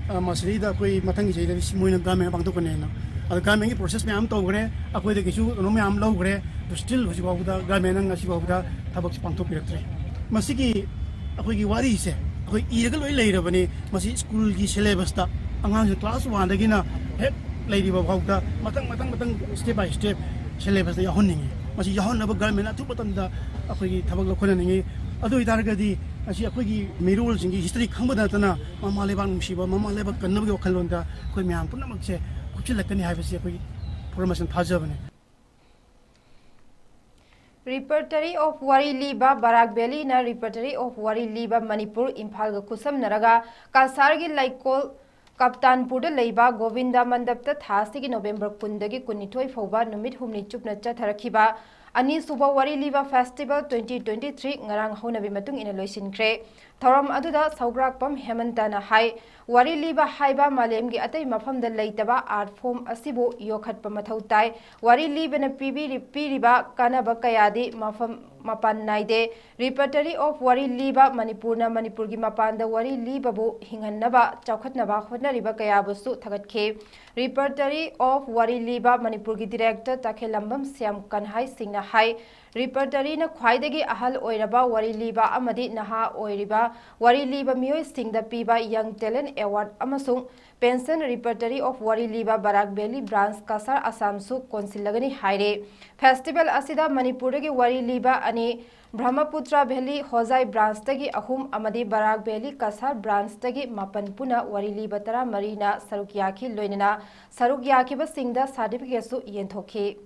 ꯑ, ꯃꯁꯤꯗꯩꯗ ꯑꯩꯈꯣꯏ ꯃꯊꯪꯒꯤ ꯆꯍꯤꯗꯗꯤ ꯁꯤ ꯃꯣꯏꯅ ꯒꯚꯔꯟꯃꯦꯟ ꯄꯥꯡꯊꯣꯛꯀꯅꯦꯅ꯫ ꯑꯗꯣ ꯒꯚꯔꯟꯃꯦꯟꯒꯤ ꯄ꯭ꯔꯣꯁꯦꯁ ꯃꯌꯥꯝ ꯑꯃ ꯇꯧꯈ꯭ꯔꯦ, ꯑꯩꯈꯣꯏꯗꯒꯤꯁꯨ ꯀꯩꯅꯣ ꯃꯌꯥꯝ ꯂꯧꯈ꯭ꯔꯦ꯫ ꯑꯗꯨ ꯁ꯭ꯇꯤꯜ ꯍꯧꯖꯤꯛ ꯐꯥꯎꯕꯗ ꯒꯚꯔꯟꯃꯦꯟꯅ ꯉꯁꯤ ꯐꯥꯎꯕꯗ ꯊꯕꯛꯁꯦ ꯄꯥꯡꯊꯣꯛꯄꯤꯔꯛꯇ꯭ꯔꯤ꯫ ꯃꯁꯤꯒꯤ ꯑꯩꯈꯣꯏꯒꯤ ꯋꯥꯔꯤꯁꯦ ꯑꯩꯈꯣꯏ ꯏꯔꯒ ꯂꯣꯏ ꯂꯩꯔꯕꯅꯤ꯫ ꯃꯁꯤ ꯁ꯭ꯀꯨꯜꯒꯤ ꯁꯦꯂꯦꯕꯁꯇ ꯑꯉꯥꯡꯁꯤꯡ ꯀ꯭ꯂꯥꯁ ꯋꯥꯟꯗꯒꯤꯅ ꯍꯦꯛ ꯂꯩꯔꯤꯕ ꯐꯥꯎꯗ ꯃꯊꯪ, ꯃꯊꯪ, ꯃꯊꯪ, ꯁ꯭ꯇꯦꯞ ꯕꯥꯏ ꯁ꯭ꯇꯦꯞ ꯁꯦꯂꯦꯕꯁꯇ ꯌꯥꯎꯍꯟꯅꯤꯡꯉꯤ꯫ ꯃꯁꯤ ꯌꯥꯎꯍꯟꯅꯕ ꯒꯚꯔꯟꯃꯦꯟ ꯑꯊꯨꯕ ꯃꯇꯝꯗ ꯑꯩꯈꯣꯏꯒꯤ ꯊꯕꯛ ꯂꯧꯈꯠꯍꯟꯅꯤꯡꯉꯤ꯫ ꯑꯗꯨ ꯑꯣꯏꯇꯥꯔꯒꯗꯤ ꯉꯁꯤ ꯑꯩꯈꯣꯏꯒꯤ ꯃꯤꯔꯣꯜꯁꯤꯡꯒꯤ ꯍꯤꯁꯇ꯭ꯔꯤ ꯈꯪꯕꯗ ꯅꯠꯇꯅ ꯃꯃꯥ ꯂꯩꯕꯥꯛ ꯅꯨꯡꯁꯤꯕ, ꯃꯃꯥ ꯂꯩꯕꯥꯛ ꯀꯟꯅꯕꯒꯤ ꯋꯥꯈꯜꯂꯣꯟꯗ ꯑꯩꯈꯣꯏ ꯃꯌꯥꯝ ꯄꯨꯝꯅꯃꯛꯁꯦ ꯈꯨꯠꯆꯤꯜꯂꯛꯀꯅꯤ ꯍꯥꯏꯕꯁꯤ ꯑꯩꯈꯣꯏꯒꯤ ꯄꯨꯝꯅꯃꯛꯁꯤꯅ ꯊꯥꯖꯕꯅꯤ꯫ Repertory of ꯋꯥꯔꯤ ꯂꯤꯕ ꯕꯔꯥꯛ ꯚꯦꯂꯤꯅ Repertory of ꯋꯥꯔꯤ ꯂꯤꯕ ꯃꯅꯤꯄꯨꯔ ꯏꯝꯐꯥꯜꯒ ꯈꯨꯠꯁꯝꯅꯔꯒ ꯀꯁꯥꯔꯒꯤ ꯂꯩꯀꯣꯜ ꯀꯞꯇꯥꯟꯄꯨꯔꯗ ꯂꯩꯕ ꯒꯣꯕꯤꯟꯗ ꯃꯟꯗꯞꯇ ꯊꯥ ꯑꯁꯤꯒꯤ ꯅꯣꯚꯦꯝꯕꯔ ꯀꯨꯟꯗꯒꯤ ꯀꯨꯟꯅꯤꯊꯣꯏ ꯐꯥꯎꯕ ꯅꯨꯃꯤꯠ ꯍꯨꯝꯅꯤ ꯆꯨꯞꯅ ꯆꯠꯊꯔꯛꯈꯤꯕ ꯑꯅꯤꯁꯨꯕ ꯋꯥꯔꯤ ꯂꯤꯕ ꯐꯦꯁꯇꯤꯚꯦꯜ twenty twenty three ꯉꯔꯥꯡ ꯍꯧꯅꯕꯤ ꯃꯇꯨꯡ ꯏꯟꯅ ꯂꯣꯏꯁꯤꯟꯈ꯭ꯔꯦ꯫ ꯊꯧꯔꯝ ꯑꯗꯨꯗ ꯁꯧꯒ꯭ꯔꯥꯛꯄꯝ ꯍꯦꯃꯟꯇꯅ ꯍꯥꯏ, ꯋꯥꯔꯤ ꯂꯤꯕ ꯍꯥꯏꯕ ꯃꯥꯂꯦꯝꯒꯤ ꯑꯇꯩ ꯃꯐꯝꯗ ꯂꯩꯇꯕ art form ꯑꯁꯤꯕꯨ ꯌꯣꯛꯈꯠꯄ ꯃꯊꯧ ꯇꯥꯏ꯫ ꯋꯥꯔꯤ ꯂꯤꯕꯅ ꯄꯤꯕꯤꯔꯤ-, ꯄꯤꯔꯤꯕ ꯀꯥꯟꯅꯕ ꯀꯌꯥꯗꯤ ꯃꯐꯝ ꯃꯄꯥꯟ ꯅꯥꯏꯗꯦ꯫ Repertory of ꯋꯥꯔꯤ ꯂꯤꯕ ꯃꯅꯤꯄꯨꯔꯅ ꯃꯅꯤꯄꯨꯔꯒꯤ ꯃꯄꯥꯟꯗ ꯋꯥꯔꯤ ꯂꯤꯕꯕꯨ ꯍꯤꯡꯍꯟꯅꯕ ꯆꯥꯎꯈꯠꯅꯕ ꯍꯣꯠꯅꯔꯤꯕ ꯀꯌꯥꯕꯨꯁꯨ ꯊꯥꯒꯠꯈꯤ꯫ Repertory of ꯋꯥꯔꯤ ꯂꯤꯕ ꯃꯅꯤꯄꯨꯔꯒꯤ ꯗꯤꯔꯦꯛꯇꯔ ꯇꯈꯦꯜꯂꯝꯕꯝ ꯁ꯭ꯌꯥꯝ ꯀꯟꯍꯥꯏ ꯁꯤꯡꯅ ꯍꯥꯏ, ꯔꯤꯄꯔꯇꯔꯤꯅ ꯈ꯭ꯋꯥꯏꯗꯒꯤ ꯑꯍꯜ ꯑꯣꯏꯔꯕ ꯋꯥꯔꯤ ꯂꯤꯕ ꯑꯃꯗꯤ ꯅꯍꯥ ꯑꯣꯏꯔꯤꯕ ꯋꯥꯔꯤ ꯂꯤꯕ ꯃꯤꯑꯣꯏꯁꯤꯡꯗ ꯄꯤꯕ Young Talent Award ꯑꯃꯁꯨꯡ Pension Repertory of ꯋꯥꯔꯤ ꯂꯤꯕ ꯕꯔꯥꯛ ꯚꯦꯂꯤ ꯕ꯭ꯔꯥꯟꯁ ꯀꯁꯥꯔ ꯑꯁꯥꯝꯁꯨ ꯀꯣꯟꯁꯤꯜꯂꯒꯅꯤ ꯍꯥꯏꯔꯦ꯫ ꯐꯦꯁꯇꯤꯚꯦꯜ ꯑꯁꯤꯗ ꯃꯅꯤꯄꯨꯔꯗꯒꯤ ꯋꯥꯔꯤ ꯂꯤꯕ ꯑꯅꯤ, ꯕ꯭ꯔꯍꯃꯄꯨꯇ꯭ꯔ ꯚꯦꯂꯤ ꯍꯣꯖꯥꯏ ꯕ꯭ꯔꯥꯟꯁꯇꯒꯤ ꯑꯍꯨꯝ ꯑꯃꯗꯤ ꯕꯔꯥꯛ ꯚꯦꯂꯤ ꯀꯁꯥꯔ ꯕ꯭ꯔꯥꯟꯁꯇꯒꯤ ꯃꯥꯄꯟ ꯄꯨꯟꯅ ꯋꯥꯔꯤ ꯂꯤꯕ ꯇꯔꯥꯃꯔꯤꯅ ꯁꯔꯨꯛ ꯌꯥꯈꯤ꯫ ꯂꯣꯏꯅꯅ ꯁꯔꯨꯛ ꯌꯥꯈꯤꯕꯁꯤꯡꯗ ꯁꯥꯔꯇꯤꯐꯤꯀꯦꯠꯁꯨ ꯌꯦꯟꯊꯣꯛꯈꯤ꯫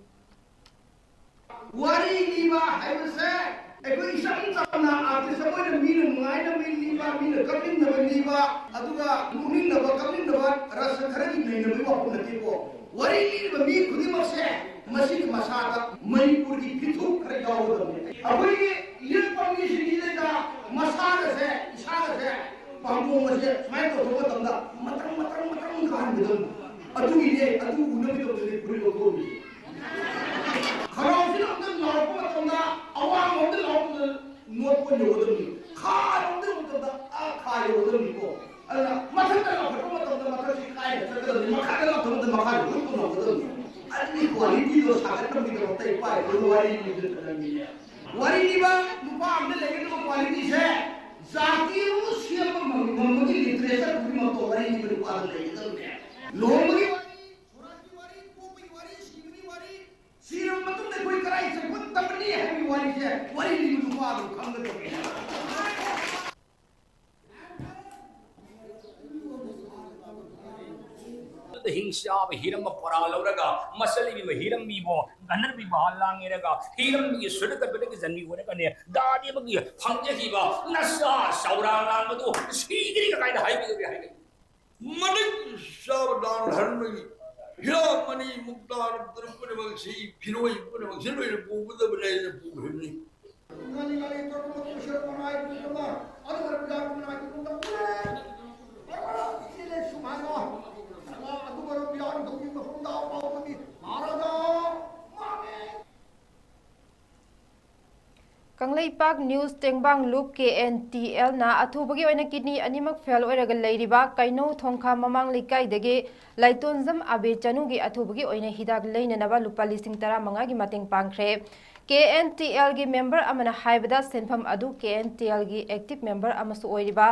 ꯋꯥꯔꯤ ꯂꯤꯕ ꯍꯥꯏꯕꯁꯦ ꯑꯩꯈꯣꯏ ꯏꯆꯝ ꯆꯝꯅ ꯑꯥꯔꯇꯤꯁ ꯑꯃ ꯑꯣꯏꯅ ꯃꯤꯅ ꯅꯨꯡꯉꯥꯏꯅꯕ ꯂꯤꯕ, ꯃꯤꯅ ꯀꯞꯅꯤꯡꯅꯕ ꯂꯤꯕ, ꯑꯗꯨꯒ ꯅꯣꯛꯅꯤꯡꯅꯕ, ꯀꯞꯅꯤꯡꯅꯕ ꯔꯁ ꯈꯔꯒꯤ ꯅꯩꯅꯕꯒꯤ ꯋꯥꯐꯝ ꯅꯠꯇꯦꯀꯣ꯫ ꯋꯥꯔꯤ ꯂꯤꯔꯤꯕ ꯃꯤ ꯈꯨꯗꯤꯡꯃꯛꯁꯦ ꯃꯁꯤꯒꯤ ꯃꯁꯥꯗ ꯃꯅꯤꯄꯨꯔꯒꯤ ꯐꯤꯊꯨꯞ ꯈꯔ ꯌꯥꯎꯒꯗꯕꯅꯤ꯫ ꯑꯩꯈꯣꯏꯒꯤ ꯌꯦꯛꯄ ꯃꯤꯁꯤꯡꯁꯤꯗꯩꯗ ꯃꯁꯥꯒꯁꯦ, ꯏꯁꯥꯒꯁꯦ, ꯄꯥꯝꯕꯣꯝꯒꯁꯦ ꯁꯨꯃꯥꯏꯅ ꯇꯧꯊꯣꯛꯄ ꯃꯇꯝꯗ ꯃꯇ꯭ꯔꯪ ꯃꯇ꯭ꯔꯪ ꯃꯇ꯭ꯔꯪ ꯀꯥꯍꯟꯒꯗꯕꯅꯤ꯫ ꯑꯗꯨꯒꯤꯅꯦ, ꯑꯗꯨ ꯎꯅꯕꯒꯤꯗꯃꯛꯇꯅꯦ ꯐꯨꯔꯤꯠ ꯂꯧꯊꯣꯛꯑꯝꯃꯤꯁꯦ꯫ ꯈꯅꯥꯎꯁꯤꯅ ꯑꯝꯇꯪ ꯅꯥꯔꯛꯄ ꯌꯧꯒꯗꯕꯅꯤ꯫ ꯈꯥꯔꯣꯝꯗ ꯌꯧꯕ ꯃꯇꯝꯗ ꯑꯥ ꯈꯥ ꯌꯧꯒꯗꯕꯅꯤꯀꯣ꯫ ꯑꯗꯨꯅ ꯃꯊꯛꯇ ꯂꯥꯎꯈꯠꯄ ꯃꯇꯝꯗ ꯃꯊꯛꯁꯤ ꯀꯥꯏꯅ ꯆꯠꯀꯗꯕꯅꯤ, ꯃꯈꯥꯗ ꯂꯥꯎꯈꯠꯄ ꯃꯇꯝꯗ ꯃꯈꯥ ꯌꯧꯒꯗꯕꯅꯤ꯫ ꯑꯗꯨꯒꯤ ꯀ꯭ꯋꯥꯂꯤꯇꯤꯗꯣ ꯁꯥꯒꯠꯅꯕꯒꯤꯗꯃꯛꯇ ꯏꯄꯥ ꯏꯄꯨꯅ ꯋꯥꯔꯤ ꯂꯤꯕꯤꯔꯛꯀꯗꯕꯅꯤꯅꯦ꯫ ꯋꯥꯔꯤ ꯂꯤꯕ ꯅꯨꯄꯥ ꯑꯃꯗ ꯂꯩꯒꯗꯕ ꯀ꯭ꯋꯥꯂꯤꯇꯤꯁꯦ ꯖꯥꯇꯤ ꯑꯃ ꯁꯦꯝꯕ ꯉꯝ-, ꯉꯝꯕꯒꯤ ꯂꯤꯇꯔꯦꯆꯔ ꯈꯨꯗꯤꯡꯃꯛꯇꯣ ꯋꯥꯔꯤ ꯂꯤꯕ ꯅꯨꯄꯥꯗ ꯂꯩꯒꯗꯕꯅꯦ꯫ ꯂꯨꯍꯣꯡꯕꯒꯤ ꯋꯥꯔꯤ, ꯁꯣꯔꯥꯠꯀꯤ ꯋꯥꯔꯤ, ꯄꯣꯛꯄꯒꯤ ꯋꯥꯔꯤ, ꯁꯤꯕꯒꯤ ꯋꯥꯔꯤ, ꯁꯤꯔꯕ ꯃꯇꯨꯡꯗ ꯑꯩꯈꯣꯏ ꯀꯗꯥꯏ ꯆꯠꯄ ꯇꯝꯒꯅꯤ ꯍꯥꯏꯕꯒꯤ ꯋꯥꯔꯤꯁꯦ ꯋꯥꯔꯤ ꯂꯤꯕ ꯅꯨꯄꯥ ꯑꯗꯨ ꯈꯪꯒꯗꯕꯅꯤ꯫ ꯑꯗꯨꯗ ꯍꯤꯡꯆꯥꯕ ꯍꯤꯔꯝꯕ ꯄꯣꯔꯥ ꯂꯧꯔꯒ ꯃꯆꯜ ꯏꯕꯤꯕ ꯍꯤꯔꯝꯕꯤꯕꯨ ꯒꯟꯙꯔꯕꯤ ꯃꯍꯥꯜ ꯂꯥꯡꯉꯦꯔꯒ ꯍꯤꯔꯝꯕꯤꯒꯤ ꯁꯨꯔ ꯀꯠꯄꯗꯒꯤ ꯖꯟꯃꯤ ꯑꯣꯏꯔꯒꯅꯦ ꯗꯥꯗꯤꯕꯒꯤ ꯐꯪꯖꯈꯤꯕ ꯅꯁꯥ ꯆꯥꯎꯔꯥ ꯉꯥꯟꯕꯗꯨ ꯁꯤꯒꯅꯤ ꯀꯥꯏꯅ ꯍꯥꯏꯕꯤꯔꯒꯦ ꯍꯥꯏꯒꯅꯤ꯫ ꯃꯇꯤꯛ ꯆꯥꯕ ꯗꯥꯟ ꯙꯔꯃꯒꯤ ꯍꯤꯔꯥ ꯃꯅꯤ ꯃꯨꯛꯇꯥ ꯔꯨꯞꯇ꯭ꯔ ꯄꯨꯝꯅꯃꯛꯁꯤ ꯐꯤꯔꯣꯏ ꯄꯨꯝꯅꯃꯛꯁꯤ ꯂꯣꯏꯅ ꯄꯨꯒꯗꯕꯅꯦ ꯍꯥꯏꯅ ꯄꯨꯈ꯭ꯔꯤꯕꯅꯤ꯫ ꯉꯥꯂꯤ ꯉꯥꯂꯤ ꯇꯧꯔꯛꯄ ꯃꯇꯨꯡꯁꯤꯗ ꯃꯅꯥꯏ ꯄꯨꯝꯅꯃꯛ ꯑꯗꯨꯒ ꯄꯤꯔꯥꯡ ꯃꯅꯥꯏ ꯄꯨꯝꯅꯃꯛ ꯄꯨꯔꯦ꯫ ꯏꯂꯦ ꯁꯨꯃꯥꯏꯅ ꯑꯗꯨꯒ ꯄꯤꯔꯥꯡ ꯇꯧꯕꯤ ꯃꯐꯝꯗ ꯄꯥꯎꯕꯗꯤ ꯃꯍꯥꯔꯥꯖꯥ ꯃꯥꯅꯦ꯫ ꯀꯪꯂꯩꯄꯥꯛ ꯅ꯭ꯌꯨꯁ ꯇꯦꯡꯕꯥꯡ ꯂꯨꯞ ꯀꯦ ꯑꯦꯟ ꯇꯤ ꯑꯦꯜꯅ ꯑꯊꯨꯕꯒꯤ ꯑꯣꯏꯅ ꯀꯤꯗꯅꯤ ꯑꯅꯤꯃꯛ ꯐꯦꯜ ꯑꯣꯏꯔꯒ ꯂꯩꯔꯤꯕ ꯀꯩꯅꯧ ꯊꯣꯡꯈꯥ ꯃꯃꯥꯡ ꯂꯩꯀꯥꯏꯗꯒꯤ ꯂꯥꯏꯇꯣꯟꯖꯝ ꯑꯕꯦ ꯆꯅꯨꯒꯤ ꯑꯊꯨꯕꯒꯤ ꯑꯣꯏꯅ ꯍꯤꯗꯥꯛ ꯂꯩꯅꯅꯕ ꯂꯨꯄꯥ ꯂꯤꯁꯤꯡ ꯇꯔꯥꯃꯉꯥꯒꯤ ꯃꯇꯦꯡ ꯄꯥꯡꯈ꯭ꯔꯦ꯫ ꯀꯦ ꯑꯦꯟ ꯇꯤ ꯑꯦꯜꯒꯤ ꯃꯦꯝꯕꯔ ꯑꯃꯅ ꯍꯥꯏꯕꯗ ꯁꯦꯟꯐꯝ ꯑꯗꯨ ꯀꯦ ꯑꯦꯟ ꯇꯤ ꯑꯦꯜꯒꯤ ꯑꯦꯛꯇꯤꯚ ꯃꯦꯝꯕꯔ ꯑꯃꯁꯨ ꯑꯣꯏꯔꯤꯕ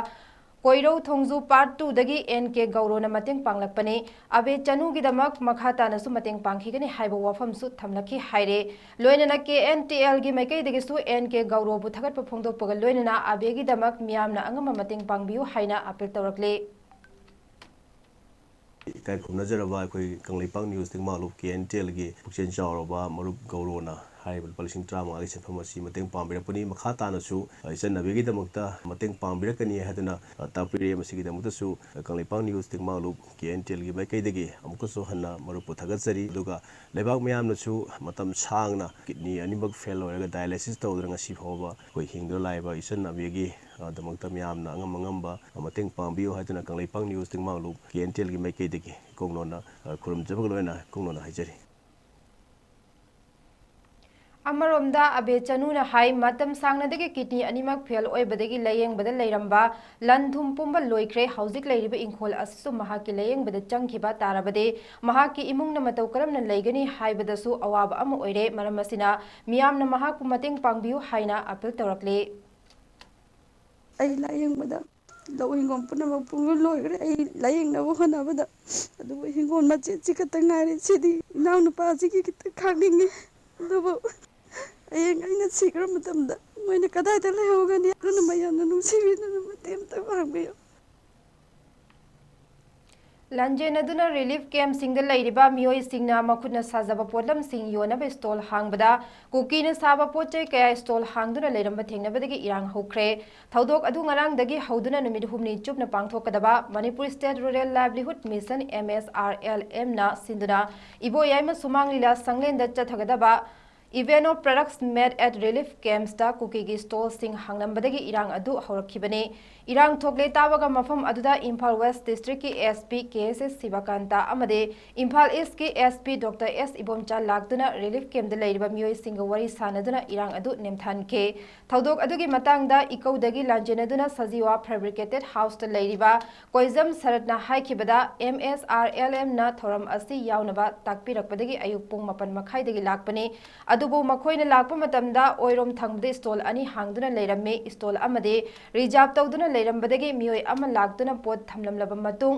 ꯀꯣꯏꯔꯧ ꯊꯣꯡꯖꯨ ꯄꯥꯔꯠ ꯇꯨꯗꯒꯤ ꯑꯦꯟ ꯀꯦ ꯒꯧꯔꯣꯅ ꯃꯇꯦꯡ ꯄꯥꯡꯂꯛꯄꯅꯤ꯫ ꯑꯕꯦ ꯆꯅꯨꯒꯤꯗꯃꯛ ꯃꯈꯥ ꯇꯥꯅꯁꯨ ꯃꯇꯦꯡ ꯄꯥꯡꯈꯤꯒꯅꯤ ꯍꯥꯏꯕ ꯋꯥꯐꯝꯁꯨ ꯊꯝꯂꯛꯈꯤ ꯍꯥꯏꯔꯦ꯫ ꯂꯣꯏꯅꯅ ꯀꯦ ꯑꯦꯟ ꯇꯤ ꯑꯦꯜꯒꯤ ꯃꯥꯏꯀꯩꯗꯒꯤꯁꯨ ꯑꯦꯟ ꯀꯦ ꯒꯧꯔꯣꯕꯨ ꯊꯥꯒꯠꯄ ꯐꯣꯡꯗꯣꯛꯄꯒ ꯂꯣꯏꯅꯅ ꯑꯕꯦꯒꯤꯗꯃꯛ ꯃꯤꯌꯥꯝꯅ ꯑꯉꯝꯕ ꯃꯇꯦꯡ ꯄꯥꯡꯕꯤꯌꯨ ꯍꯥꯏꯅ ꯑꯄꯤꯜ ꯇꯧꯔꯛꯂꯤ꯫ ꯏꯀꯥꯏ ꯈꯨꯝꯅꯖꯔꯕ ꯑꯩꯈꯣꯏ ꯀꯪꯂꯩꯄꯥꯛ ꯅ꯭ꯌꯨꯁ ꯇꯦꯡꯕꯥꯡ ꯂꯨꯞ ꯀꯦ ꯑꯦꯟ ꯇꯤ ꯑꯦꯜꯒꯤ ꯄꯨꯛꯆꯦꯜ ꯆꯥꯎꯔꯕ ꯃꯔꯨꯞ ꯒꯧꯔꯣꯅ ꯍꯥꯏꯔꯤꯕ ꯂꯨꯄꯥ ꯂꯤꯁꯤꯡ ꯇꯔꯥꯃꯉꯥꯒꯤ ꯁꯦꯟꯐꯝ ꯑꯁꯤ ꯃꯇꯦꯡ ꯄꯥꯡꯕꯤꯔꯛꯄꯅꯤ꯫ ꯃꯈꯥ ꯇꯥꯅꯁꯨ, ꯑ, ꯏꯆꯟ ꯑꯕꯦꯒꯤꯗꯃꯛꯇ ꯃꯇꯦꯡ ꯄꯥꯡꯕꯤꯔꯛꯀꯅꯤ ꯍꯥꯏꯗꯨꯅ, ꯑ, ꯇꯥꯛꯄꯤꯔꯛꯑꯦ꯫ ꯃꯁꯤꯒꯤꯗꯃꯛꯇꯁꯨ, ꯑ, ꯀꯪꯂꯩꯄꯥꯛ ꯅ꯭ꯌꯨꯁ ꯇꯦꯡꯕꯥꯡ ꯂꯨꯞ ꯀꯦ ꯑꯦꯟ ꯇꯤ ꯑꯦꯜꯒꯤ ꯃꯥꯏꯀꯩꯗꯒꯤ ꯑꯃꯨꯛꯀꯁꯨ ꯍꯟꯅ ꯃꯔꯨꯞꯄꯨ ꯊꯥꯒꯠꯆꯔꯤ꯫ ꯑꯗꯨꯒ ꯂꯩꯕꯥꯛ ꯃꯤꯌꯥꯝꯅꯁꯨ ꯃꯇꯝ ꯁꯥꯡꯅ ꯀꯤꯗꯅꯤ ꯑꯅꯤꯃꯛ ꯐꯦꯜ ꯑꯣꯏꯔꯒ ꯗꯥꯏꯂꯥꯏꯁꯤꯁ ꯇꯧꯗꯨꯅ ꯉꯁꯤ ꯐꯥꯎꯕ ꯑꯩꯈꯣꯏ ꯍꯤꯡꯗꯨꯅ ꯂꯥꯛꯏꯕ ꯏꯆꯟ ꯑꯕꯦꯒꯤ, ꯑ, ꯗꯃꯛꯇ ꯃꯤꯌꯥꯝꯅ ꯑꯉꯝ ꯑꯉꯝꯕ, ꯑ, ꯃꯇꯦꯡ ꯄꯥꯡꯕꯤꯌꯨ ꯍꯥꯏꯗꯨꯅ ꯀꯪꯂꯩꯄꯥꯛ ꯅ꯭ꯌꯨꯁ ꯇꯦꯡꯕꯥꯡ ꯂꯨꯞ ꯀꯦ ꯑꯦꯟ ꯇꯤ ꯑꯦꯜꯒꯤ ꯃꯥꯏꯀꯩꯗꯒꯤ ꯏꯀꯣꯛꯅꯣꯟꯅ, ꯑ, ꯈꯨꯔꯨꯝꯖꯕꯒ ꯂꯣꯏꯅꯅ ꯏꯀꯣꯛꯅꯣꯟꯅ ꯍꯥꯏꯖꯔꯤ꯫ ꯑꯃꯔꯣꯝꯗ ꯑꯕꯦ ꯆꯅꯨꯅ ꯍꯥꯏ, ꯃꯇꯝ ꯁꯥꯡꯅꯗꯒꯤ ꯀꯤꯗꯅꯤ ꯑꯅꯤꯃꯛ ꯐꯦꯜ ꯑꯣꯏꯕꯗꯒꯤ ꯂꯥꯌꯦꯡꯕꯗ ꯂꯩꯔꯝꯕ ꯂꯟ ꯊꯨꯝ ꯄꯨꯝꯕ ꯂꯣꯏꯈ꯭ꯔꯦ꯫ ꯍꯧꯖꯤꯛ ꯂꯩꯔꯤꯕ ꯏꯪꯈꯣꯜ ꯑꯁꯤꯁꯨ ꯃꯍꯥꯛꯀꯤ ꯂꯥꯌꯦꯡꯕꯗ ꯆꯪꯈꯤꯕ ꯇꯥꯔꯕꯗꯤ ꯃꯍꯥꯛꯀꯤ ꯏꯃꯨꯡꯅ ꯃꯇꯧ ꯀꯔꯝꯅ ꯂꯩꯒꯅꯤ ꯍꯥꯏꯕꯗꯁꯨ ꯑꯋꯥꯕ ꯑꯃ ꯑꯣꯏꯔꯦ꯫ ꯃꯔꯝ ꯑꯁꯤꯅ ꯃꯤꯌꯥꯝꯅ ꯃꯍꯥꯛꯄꯨ ꯃꯇꯦꯡ ꯄꯥꯡꯕꯤꯌꯨ ꯍꯥꯏꯅ ꯑꯄꯤꯜ ꯇꯧꯔꯛꯂꯤ꯫ ꯑꯩ ꯂꯥꯌꯦꯡꯕꯗ ꯂꯧ ꯍꯤꯡꯒꯣꯜ ꯄꯨꯝꯅꯃꯛ ꯄꯨꯡꯂꯣꯏ ꯂꯣꯏꯈ꯭ꯔꯦ꯫ ꯑꯩ ꯂꯥꯌꯦꯡꯅꯕ ꯍꯣꯠꯅꯕꯗ ꯑꯗꯨꯕꯨ ꯍꯤꯡꯒꯣꯜ ꯃꯆꯦꯠꯁꯤ ꯈꯛꯇ ꯉꯥꯏꯔꯦ꯫ ꯁꯤꯗꯤ ꯏꯅꯥꯎꯅꯨꯄꯥꯁꯤꯒꯤ ꯈꯤꯇ ꯈꯥꯛꯅꯤꯡꯉꯤ꯫ ꯑꯗꯨꯕꯨ ꯍꯌꯦꯡ ꯑꯩꯅ ꯁꯤꯈ꯭ꯔ ꯃꯇꯝꯗ ꯃꯣꯏꯅ ꯀꯗꯥꯏꯗ ꯂꯩꯍꯧꯒꯅꯤ? ꯑꯗꯨꯅ ꯃꯌꯥꯝꯅ ꯅꯨꯡꯁꯤꯕꯤꯗꯨꯅ ꯃꯇꯦꯡ ꯑꯝꯇ ꯄꯥꯡꯕꯤꯌꯨ꯫ ꯂꯥꯟꯖꯦꯟꯅꯗꯨꯅ ꯔꯤꯂꯤꯐ ꯀꯦꯝꯞꯁꯤꯡꯗ ꯂꯩꯔꯤꯕ ꯃꯤꯑꯣꯏꯁꯤꯡꯅ ꯃꯈꯨꯠꯅ ꯁꯥꯖꯕ ꯄꯣꯠꯂꯝꯁꯤꯡ ꯌꯣꯟꯅꯕ ꯁ꯭ꯇꯣꯜ ꯍꯥꯡꯕꯗ ꯀꯨꯀꯤꯅ ꯁꯥꯕ ꯄꯣꯠ ꯆꯩ ꯀꯌꯥ ꯁ꯭ꯇꯣꯜ ꯍꯥꯡꯗꯨꯅ ꯂꯩꯔꯝꯕ ꯊꯦꯡꯅꯕꯗꯒꯤ ꯏꯔꯥꯡ ꯍꯧꯈ꯭ꯔꯦ꯫ ꯊꯧꯗꯣꯛ ꯑꯗꯨ ꯉꯔꯥꯡꯗꯒꯤ ꯍꯧꯗꯨꯅ ꯅꯨꯃꯤꯠ ꯍꯨꯝꯅꯤ ꯆꯨꯞꯅ ꯄꯥꯡꯊꯣꯛꯀꯗꯕ Manipur state rural livelihood mission, M S R L ꯑꯦꯝꯅ ꯁꯤꯟꯗꯨꯅ ꯏꯕꯣꯌꯥꯏꯃ ꯁꯨꯃꯥꯡ ꯂꯤꯂꯥ ꯁꯪꯂꯦꯟꯗ ꯆꯠꯊꯒꯗꯕ Event of products made at relief camps ꯇ ꯀꯨꯀꯤꯒꯤ ꯁ꯭ꯇꯣꯜꯁꯤꯡ ꯍꯥꯡꯂꯝꯕꯗꯒꯤ ꯏꯔꯥꯡ ꯑꯗꯨ ꯍꯧꯔꯛꯈꯤꯕꯅꯤ꯫ ꯏꯔꯥꯡ ꯊꯣꯛꯂꯦ ꯇꯥꯕꯒ ꯃꯐꯝ ꯑꯗꯨꯗ ꯏꯝꯐꯥꯜ ꯋꯦꯁ꯭ꯠ ꯗꯤꯁꯇ꯭ꯔꯤꯛꯀꯤ ꯑꯦꯁ ꯄꯤ ꯀꯦ ꯑꯦꯁ ꯑꯦꯁ ꯁꯤꯕꯀꯥꯟꯇ ꯑꯃꯗꯤ ꯏꯝꯐꯥꯜ ꯏꯁ꯭ꯠꯀꯤ ꯑꯦꯁ ꯄꯤ ꯗꯣꯛꯇꯔ ꯑꯦꯁ ꯏꯕꯣꯝꯆꯥ ꯂꯥꯛꯇꯨꯅ ꯔꯤꯂꯤꯐ ꯀꯦꯝꯞꯇ ꯂꯩꯔꯤꯕ ꯃꯤꯑꯣꯏꯁꯤꯡꯒ ꯋꯥꯔꯤ ꯁꯥꯅꯗꯨꯅ ꯏꯔꯥꯡ ꯑꯗꯨ ꯅꯦꯝꯊꯍꯟꯈꯤ꯫ ꯊꯧꯗꯣꯛ ꯑꯗꯨꯒꯤ ꯃꯇꯥꯡꯗ ꯏꯀꯧꯗꯒꯤ ꯂꯥꯟꯖꯦꯟꯅꯗꯨꯅ ꯁꯖꯤꯋꯥ ꯐꯦꯕ꯭ꯔꯤꯀꯦꯇꯦꯗ ꯍꯥꯎꯁꯇ ꯂꯩꯔꯤꯕ ꯀꯣꯏꯖꯝ ꯁꯔꯠꯅ ꯍꯥꯏꯈꯤꯕꯗ, ꯑꯦꯝ ꯑꯦꯁ ꯑꯥꯔ ꯑꯦꯜ ꯑꯦꯝꯅ ꯊꯧꯔꯝ ꯑꯁꯤ ꯌꯥꯎꯅꯕ ꯇꯥꯛꯄꯤꯔꯛꯄꯗꯒꯤ ꯑꯌꯨꯛ ꯄꯨꯡ ꯃꯥꯄꯟ ꯃꯈꯥꯏꯗꯒꯤ ꯂꯥꯛꯄꯅꯤ꯫ ꯑꯗꯨꯕꯨ ꯃꯈꯣꯏꯅ ꯂꯥꯛꯄ ꯃꯇꯝꯗ ꯑꯣꯏꯔꯣꯝ ꯊꯪꯕꯗ ꯁ꯭ꯇꯣꯜ ꯑꯅꯤ ꯍꯥꯡꯗꯨꯅ ꯂꯩꯔꯝꯃꯤ꯫ ꯁ꯭ꯇꯣꯜ ꯑꯃꯗꯤ ꯔꯤꯖꯥꯔꯚ ꯇꯧꯗꯨꯅ ꯂꯩꯔꯝꯕꯗꯒꯤ ꯃꯤꯑꯣꯏ ꯑꯃ ꯂꯥꯛꯇꯨꯅ ꯄꯣꯠ ꯊꯝꯂꯝꯂꯕ ꯃꯇꯨꯡ,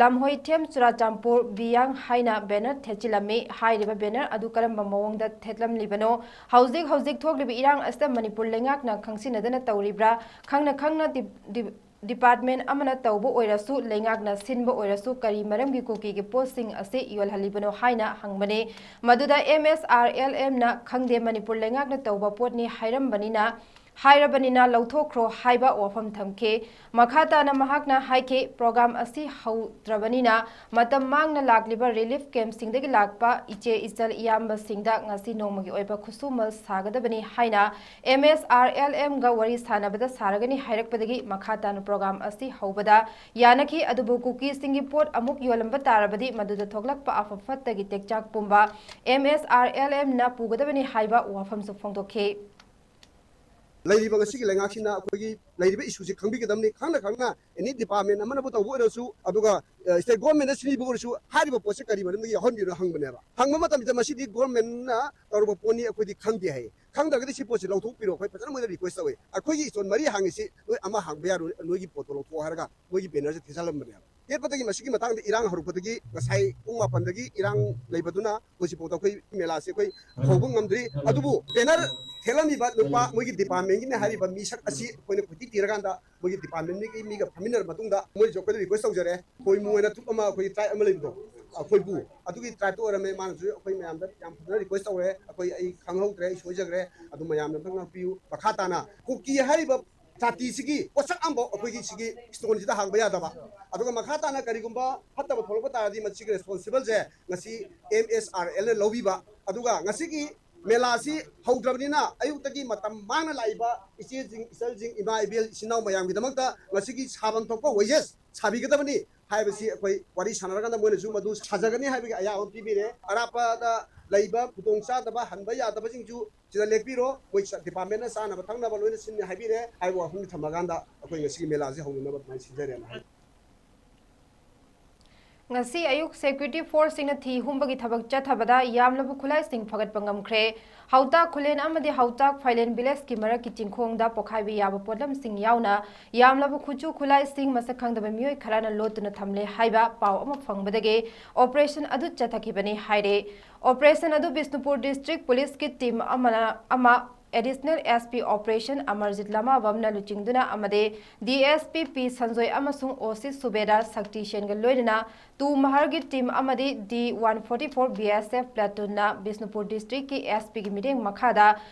ꯂꯝꯍꯣꯏꯊꯦꯝ ꯆꯨꯔꯥꯆꯥꯟꯄꯨꯔ ꯕꯤꯌꯥꯡ ꯍꯥꯏꯅ ꯕꯦꯅꯔ ꯊꯦꯠꯆꯤꯜꯂꯝꯃꯤ꯫ ꯍꯥꯏꯔꯤꯕ ꯕꯦꯅꯔ ꯑꯗꯨ ꯀꯔꯝꯕ ꯃꯑꯣꯡꯗ ꯊꯦꯠꯂꯝꯂꯤꯕꯅꯣ? ꯍꯧꯖꯤꯛ ꯍꯧꯖꯤꯛ ꯊꯣꯛꯂꯤꯕ ꯏꯔꯥꯡ ꯑꯁꯤꯗ ꯃꯅꯤꯄꯨꯔ ꯂꯩꯉꯥꯛꯅ ꯈꯪꯁꯤꯟꯅꯗꯅ ꯇꯧꯔꯤꯕ꯭ꯔꯥ? ꯈꯪꯅ ꯈꯪꯅ ꯗꯤ-, ꯗꯤ-, ꯗꯤꯄꯥꯔꯠꯃꯦꯟꯠ ꯑꯃꯅ ꯇꯧꯕ ꯑꯣꯏꯔꯁꯨ, ꯂꯩꯉꯥꯛꯅ ꯁꯤꯟꯕ ꯑꯣꯏꯔꯁꯨ, ꯀꯔꯤ ꯃꯔꯝꯒꯤ ꯀꯨꯀꯤꯒꯤ ꯄꯣꯠꯁꯤꯡ ꯑꯁꯤ ꯌꯣꯜꯍꯜꯂꯤꯕꯅꯣ ꯍꯥꯏꯅ ꯍꯪꯕꯅꯤ꯫ ꯃꯗꯨꯗ ꯑꯦꯝ ꯑꯦꯁ ꯑꯥꯔ ꯑꯦꯜ ꯑꯦꯝꯅ ꯈꯪꯗꯦ, ꯃꯅꯤꯄꯨꯔ ꯂꯩꯉꯥꯛꯅ ꯇꯧꯕ ꯄꯣꯠꯅꯤ ꯍꯥꯏꯔꯝꯕꯅꯤꯅ, ꯍꯥꯏꯔꯕꯅꯤꯅ ꯂꯧꯊꯣꯛꯈ꯭ꯔꯣ ꯍꯥꯏꯕ ꯋꯥꯐꯝ ꯊꯝꯈꯤ꯫ ꯃꯈꯥ ꯇꯥꯅ ꯃꯍꯥꯛꯅ ꯍꯥꯏꯈꯤ, ꯄ꯭ꯔꯣꯒ꯭ꯔꯥꯝ ꯑꯁꯤ ꯍꯧꯗ꯭ꯔꯕꯅꯤꯅ ꯃꯇꯝ ꯃꯥꯡꯅ ꯂꯥꯛꯂꯤꯕ ꯔꯤꯂꯤꯐ ꯀꯦꯝꯞꯁꯤꯡꯗꯒꯤ ꯂꯥꯛꯄ ꯏꯆꯦ ꯏꯆꯜ ꯏꯌꯥꯝꯕꯁꯤꯡꯗ ꯉꯁꯤ ꯅꯣꯡꯃꯒꯤ ꯑꯣꯏꯕ ꯈꯨꯠꯁꯨꯃꯜ ꯁꯥꯒꯗꯕꯅꯤ ꯍꯥꯏꯅ ꯑꯦꯝ ꯑꯦꯁ ꯑꯥꯔ ꯑꯦꯜ ꯑꯦꯝꯒ ꯋꯥꯔꯤ ꯁꯥꯟꯅꯕꯗ ꯁꯥꯔꯒꯅꯤ ꯍꯥꯏꯔꯛꯄꯗꯒꯤ ꯃꯈꯥ ꯇꯥꯅ ꯄ꯭ꯔꯣꯒ꯭ꯔꯥꯝ ꯑꯁꯤ ꯍꯧꯕꯗ ꯌꯥꯅꯈꯤ꯫ ꯑꯗꯨꯕꯨ ꯀꯨꯀꯤꯁꯤꯡꯒꯤ ꯄꯣꯠ ꯑꯃꯨꯛ ꯌꯣꯜꯂꯝꯕ ꯇꯥꯔꯕꯗꯤ ꯃꯗꯨꯗ ꯊꯣꯛꯂꯛꯄ ꯑꯐ ꯐꯠꯇꯒꯤ ꯇꯦꯛꯆꯥꯛ ꯄꯨꯝꯕ ꯑꯦꯝ ꯑꯦꯁ ꯑꯥꯔ ꯑꯦꯜ ꯑꯦꯝꯅ ꯄꯨꯒꯗꯕꯅꯤ ꯍꯥꯏꯕ ꯋꯥꯐꯝꯁꯨ ꯐꯣꯡꯗꯣꯛꯈꯤ꯫ ꯂꯩꯔꯤꯕ ꯉꯁꯤꯒꯤ ꯂꯩꯉꯥꯛꯁꯤꯅ ꯑꯩꯈꯣꯏꯒꯤ ꯂꯩꯔꯤꯕ ꯏꯁꯨꯁꯤ ꯈꯪꯕꯤꯒꯗꯕꯅꯤ꯫ ꯈꯪꯅ ꯈꯪꯅ ꯑꯦꯅꯤ ꯗꯤꯄꯥꯔꯠꯃꯦꯟ ꯑꯃꯅꯕꯨ ꯇꯧꯕ ꯑꯣꯏꯔꯁꯨ, ꯑꯗꯨꯒ ꯁ꯭ꯇꯦꯠ ꯒꯣꯔꯃꯦꯟꯅ ꯁꯤꯟꯕ ꯑꯣꯏꯔꯁꯨ, ꯍꯥꯏꯔꯤꯕ ꯄꯣꯠꯁꯦ ꯀꯔꯤ ꯃꯔꯝꯗꯒꯤ ꯌꯥꯎꯍꯟꯕꯤꯅꯣ ꯍꯪꯕꯅꯦꯕ꯫ ꯍꯪꯕ ꯃꯇꯝꯗ ꯃꯁꯤꯗꯤ ꯒꯣꯔꯃꯦꯟꯅ ꯇꯧꯔꯨꯕ ꯄꯣꯠꯅꯤ, ꯑꯩꯈꯣꯏꯗꯤ ꯈꯪꯗꯦ ꯍꯥꯏꯌꯦ꯫ ꯈꯪꯗ꯭ꯔꯒꯗꯤ ꯁꯤ ꯄꯣꯠꯁꯤ ꯂꯧꯊꯣꯛꯄꯤꯔꯣ, ꯑꯩꯈꯣꯏ ꯐꯖꯅ ꯃꯣꯏꯗ ꯔꯤꯀ꯭ꯋꯦꯁ ꯇꯧꯋꯦ꯫ ꯑꯩꯈꯣꯏꯒꯤ ꯁ꯭ꯇꯣꯜ ꯃꯔꯤ ꯍꯥꯡꯉꯤꯁꯤ ꯅꯣꯏ ꯑꯃ ꯍꯥꯡꯕ ꯌꯥꯔꯣꯏ, ꯅꯣꯏꯒꯤ ꯄꯣꯠꯇꯣ ꯂꯧꯊꯣꯛꯑꯣ ꯍꯥꯏꯔꯒ ꯃꯣꯏꯒꯤ ꯕꯦꯅꯔꯁꯦ ꯊꯦꯠꯆꯜꯂꯝꯕꯅꯦꯕ꯫ ꯊꯦꯠꯄꯗꯒꯤ ꯃꯁꯤꯒꯤ ꯃꯇꯥꯡꯗ ꯏꯔꯥꯡ ꯍꯧꯔꯛꯄꯗꯒꯤ ꯉꯁꯥꯏ ꯄꯨꯡ ꯃꯥꯄꯟꯗꯒꯤ ꯏꯔꯥꯡ ꯂꯩꯕꯗꯨꯅ ꯍꯧꯖꯤꯛꯐꯥꯎꯗ ꯑꯩꯈꯣꯏ ꯃꯦꯂꯥꯁꯦ ꯑꯩꯈꯣꯏ ꯍꯧꯕ ꯉꯝꯗ꯭ꯔꯤ꯫ ꯑꯗꯨꯕꯨ ꯕꯦꯅꯔ ꯊꯦꯠꯂꯝꯃꯤꯕ ꯅꯨꯄꯥ ꯃꯣꯏꯒꯤ ꯗꯤꯄꯥꯔꯠꯃꯦꯟꯒꯤꯅꯦ ꯍꯥꯏꯔꯤꯕ ꯃꯤꯁꯛ ꯑꯁꯤ ꯑꯩꯈꯣꯏꯅ ꯀꯣꯏꯊꯤ ꯊꯤꯔꯀꯥꯟꯗ ꯃꯣꯏꯒꯤ ꯗꯤꯄꯥꯔꯠꯃꯦꯟꯒꯤ ꯃꯤꯒ ꯐꯝꯃꯤꯟꯅꯔ ꯃꯇꯨꯡꯗ ꯃꯣꯏꯁꯨ ꯑꯩꯈꯣꯏꯗ ꯔꯤꯀ꯭ꯋꯦꯁ ꯇꯧꯖꯔꯦ꯫ ꯈꯣꯏꯃꯨ ꯍꯥꯏꯅ ꯇ꯭ꯔꯨꯞ ꯑꯃ, ꯑꯩꯈꯣꯏꯒꯤ ꯇ꯭ꯔꯥꯏꯕ ꯑꯃ ꯂꯩꯕꯗꯣ, ꯑꯩꯈꯣꯏꯕꯨ ꯑꯗꯨꯒꯤ ꯇ꯭ꯔꯥꯏꯕꯇ ꯑꯣꯏꯔꯝꯃꯦ꯫ ꯃꯥꯅꯁꯨ ꯑꯩꯈꯣꯏ ꯃꯌꯥꯝꯗ ꯌꯥꯝ ꯐꯖꯅ ꯔꯤꯀ꯭ꯋꯦꯁ ꯇꯧꯔꯦ꯫ ꯑꯩꯈꯣꯏ, ꯑꯩ ꯈꯪꯍꯧꯗ꯭ꯔꯦ, ꯑꯩ ꯁꯣꯏꯖꯈ꯭ꯔꯦ, ꯑꯗꯨ ꯃꯌꯥꯝꯅ ꯑꯝꯇꯪ ꯉꯥꯛꯄꯤꯌꯨ꯫ ꯃꯈꯥ ꯇꯥꯅ ꯀꯨꯀꯤ ꯍꯥꯏꯔꯤꯕ ꯖꯥꯇꯤꯁꯤꯒꯤ ꯄꯣꯠꯁꯛ ꯑꯃꯐꯥꯎ ꯑꯩꯈꯣꯏꯒꯤ ꯁꯤꯒꯤ ꯁ꯭ꯇꯣꯟꯁꯤꯗ ꯍꯥꯡꯕ ꯌꯥꯗꯕ, ꯑꯗꯨꯒ ꯃꯈꯥ ꯇꯥꯅ ꯀꯔꯤꯒꯨꯝꯕ ꯐꯠꯇꯕ ꯊꯣꯛꯂꯛꯄ ꯇꯥꯔꯗꯤ ꯃꯁꯤꯒꯤ ꯔꯦꯁꯄꯣꯟꯁꯤꯕꯜꯁꯦ ꯉꯁꯤ ꯑꯦꯝ ꯑꯦꯁ ꯑꯥꯔ ꯑꯦꯜꯅ ꯂꯧꯕꯤꯕ꯫ ꯑꯗꯨꯒ ꯉꯁꯤꯒꯤ ꯃꯦꯂꯥꯁꯤ ꯍꯧꯗ꯭ꯔꯕꯅꯤꯅ ꯑꯌꯨꯛꯇꯒꯤ ꯃꯇꯝ ꯃꯥꯡꯅ ꯂꯥꯛꯏꯕ ꯏꯆꯦꯁꯤꯡ, ꯏꯆꯜꯁꯤꯡ, ꯏꯃꯥ ꯏꯕꯦꯜ, ꯏꯆꯤꯟ ꯏꯅꯥꯎ ꯃꯌꯥꯝꯒꯤꯗꯃꯛꯇ ꯉꯁꯤꯒꯤ ꯁꯥꯐꯝ ꯊꯣꯛꯄ ꯋꯦꯖꯦꯁ ꯁꯥꯕꯤꯒꯗꯕꯅꯤ ꯍꯥꯏꯕꯁꯤ ꯑꯩꯈꯣꯏ ꯋꯥꯔꯤ ꯁꯥꯟꯅꯔꯀꯥꯟꯗ ꯃꯣꯏꯅꯁꯨ ꯃꯗꯨ ꯁꯥꯖꯒꯅꯤ ꯍꯥꯏꯕꯒꯤ ꯑꯌꯥꯕ ꯑꯃ ꯄꯤꯕꯤꯔꯦ꯫ ꯑꯔꯥꯞꯄꯗ ꯂꯩꯕ ꯈꯨꯗꯣꯡ ꯆꯥꯗꯕ, ꯍꯟꯕ ꯌꯥꯗꯕꯁꯤꯡꯁꯨ ꯁꯤꯗ ꯂꯦꯛꯄꯤꯔꯣ, ꯃꯣꯏ ꯁ-, ꯗꯤꯄꯥꯔꯠꯃꯦꯟꯅ ꯆꯥꯅꯕ ꯊꯛꯅꯕ ꯂꯣꯏꯅ ꯁꯤꯟꯅꯤ ꯍꯥꯏꯕꯤꯔꯦ꯫ ꯍꯥꯏꯕ ꯋꯥꯐꯝꯗꯨ ꯊꯝꯃꯀꯥꯟꯗ ꯑꯩꯈꯣꯏ ꯉꯁꯤꯒꯤ ꯃꯦꯂꯥꯁꯦ ꯍꯧꯅꯅꯕ ꯑꯗꯨꯃꯥꯏꯅ ꯁꯤꯟꯖꯔꯦꯅ ꯍꯥꯏ꯫ ꯉꯁꯤ ꯑꯌꯨꯛ ꯁꯦꯀ꯭ꯌꯨꯔꯤꯇꯤ ꯐꯣꯔꯁꯁꯤꯡꯅ ꯊꯤ ꯍꯨꯝꯕꯒꯤ ꯊꯕꯛ ꯆꯠꯊꯕꯗ ꯌꯥꯝꯂꯕ ꯈꯨꯠꯂꯥꯏꯁꯤꯡ ꯐꯒꯠꯄ ꯉꯝꯈ꯭ꯔꯦ꯫ ꯍꯥꯎꯇꯥꯛ ꯈꯨꯂꯦꯟ ꯑꯃꯗꯤ ꯍꯥꯎꯇꯥꯛ ꯐꯥꯏꯂꯦꯟ ꯚꯤꯂꯦꯖꯀꯤ ꯃꯔꯛꯀꯤ ꯆꯤꯡꯈꯣꯡꯗ ꯄꯣꯈꯥꯏꯕ ꯌꯥꯕ ꯄꯣꯠꯂꯝꯁꯤꯡ ꯌꯥꯎꯅ ꯌꯥꯝꯂꯕ ꯈꯨꯠꯁꯨ ꯈꯨꯠꯂꯥꯏꯁꯤꯡ ꯃꯁꯛ ꯈꯪꯗꯕ ꯃꯤꯑꯣꯏ ꯈꯔꯅ ꯂꯣꯠꯇꯨꯅ ꯊꯝꯂꯦ ꯍꯥꯏꯕ ꯄꯥꯎ ꯑꯃ ꯐꯪꯕꯗꯒꯤ ꯑꯣꯄꯔꯦꯁꯟ ꯑꯗꯨ ꯆꯠꯊꯈꯤꯕꯅꯤ ꯍꯥꯏꯔꯦ꯫ ꯑꯣꯄꯔꯦꯁꯟ ꯑꯗꯨ ꯕꯤꯁꯅꯨꯄꯨꯔ ꯗꯤꯁꯇ꯭ꯔꯤꯛ ꯄꯨꯂꯤꯁꯀꯤ ꯇꯤꯝ ꯑꯃꯅ, ꯑꯃ additional S P operation Amarjeet ꯂꯃꯥꯕꯝꯅ ꯂꯨꯆꯤꯡꯗꯨꯅ ꯑꯃꯗꯤ ꯗꯤ ꯑꯦꯁ ꯄꯤ ꯄꯤ ꯁꯟꯖꯣꯏ ꯑꯃꯁꯨꯡ ꯑꯣ ꯁꯤ ꯁꯨꯕꯦꯗꯥꯔ ꯁꯛꯇꯤ ꯁꯦꯟꯒ ꯂꯣꯏꯅꯅ ꯇꯨ ꯃꯍꯔꯒꯤ ꯇꯤꯝ ꯑꯃꯗꯤ ꯗꯤ ꯋꯥꯟ ꯐꯣꯔꯇꯤ ꯐꯣꯔ ꯕꯤ ꯑꯦꯁ ꯑꯦꯐ ꯄ꯭ꯂꯥꯇꯨꯟꯅ ꯕꯤꯁꯅꯨꯄꯨꯔ ꯗꯤꯁꯇ꯭ꯔꯤꯛꯀꯤ ꯑꯦꯁ ꯄꯤꯒꯤ ꯃꯤꯠꯌꯦꯡ ꯃꯈꯥꯗ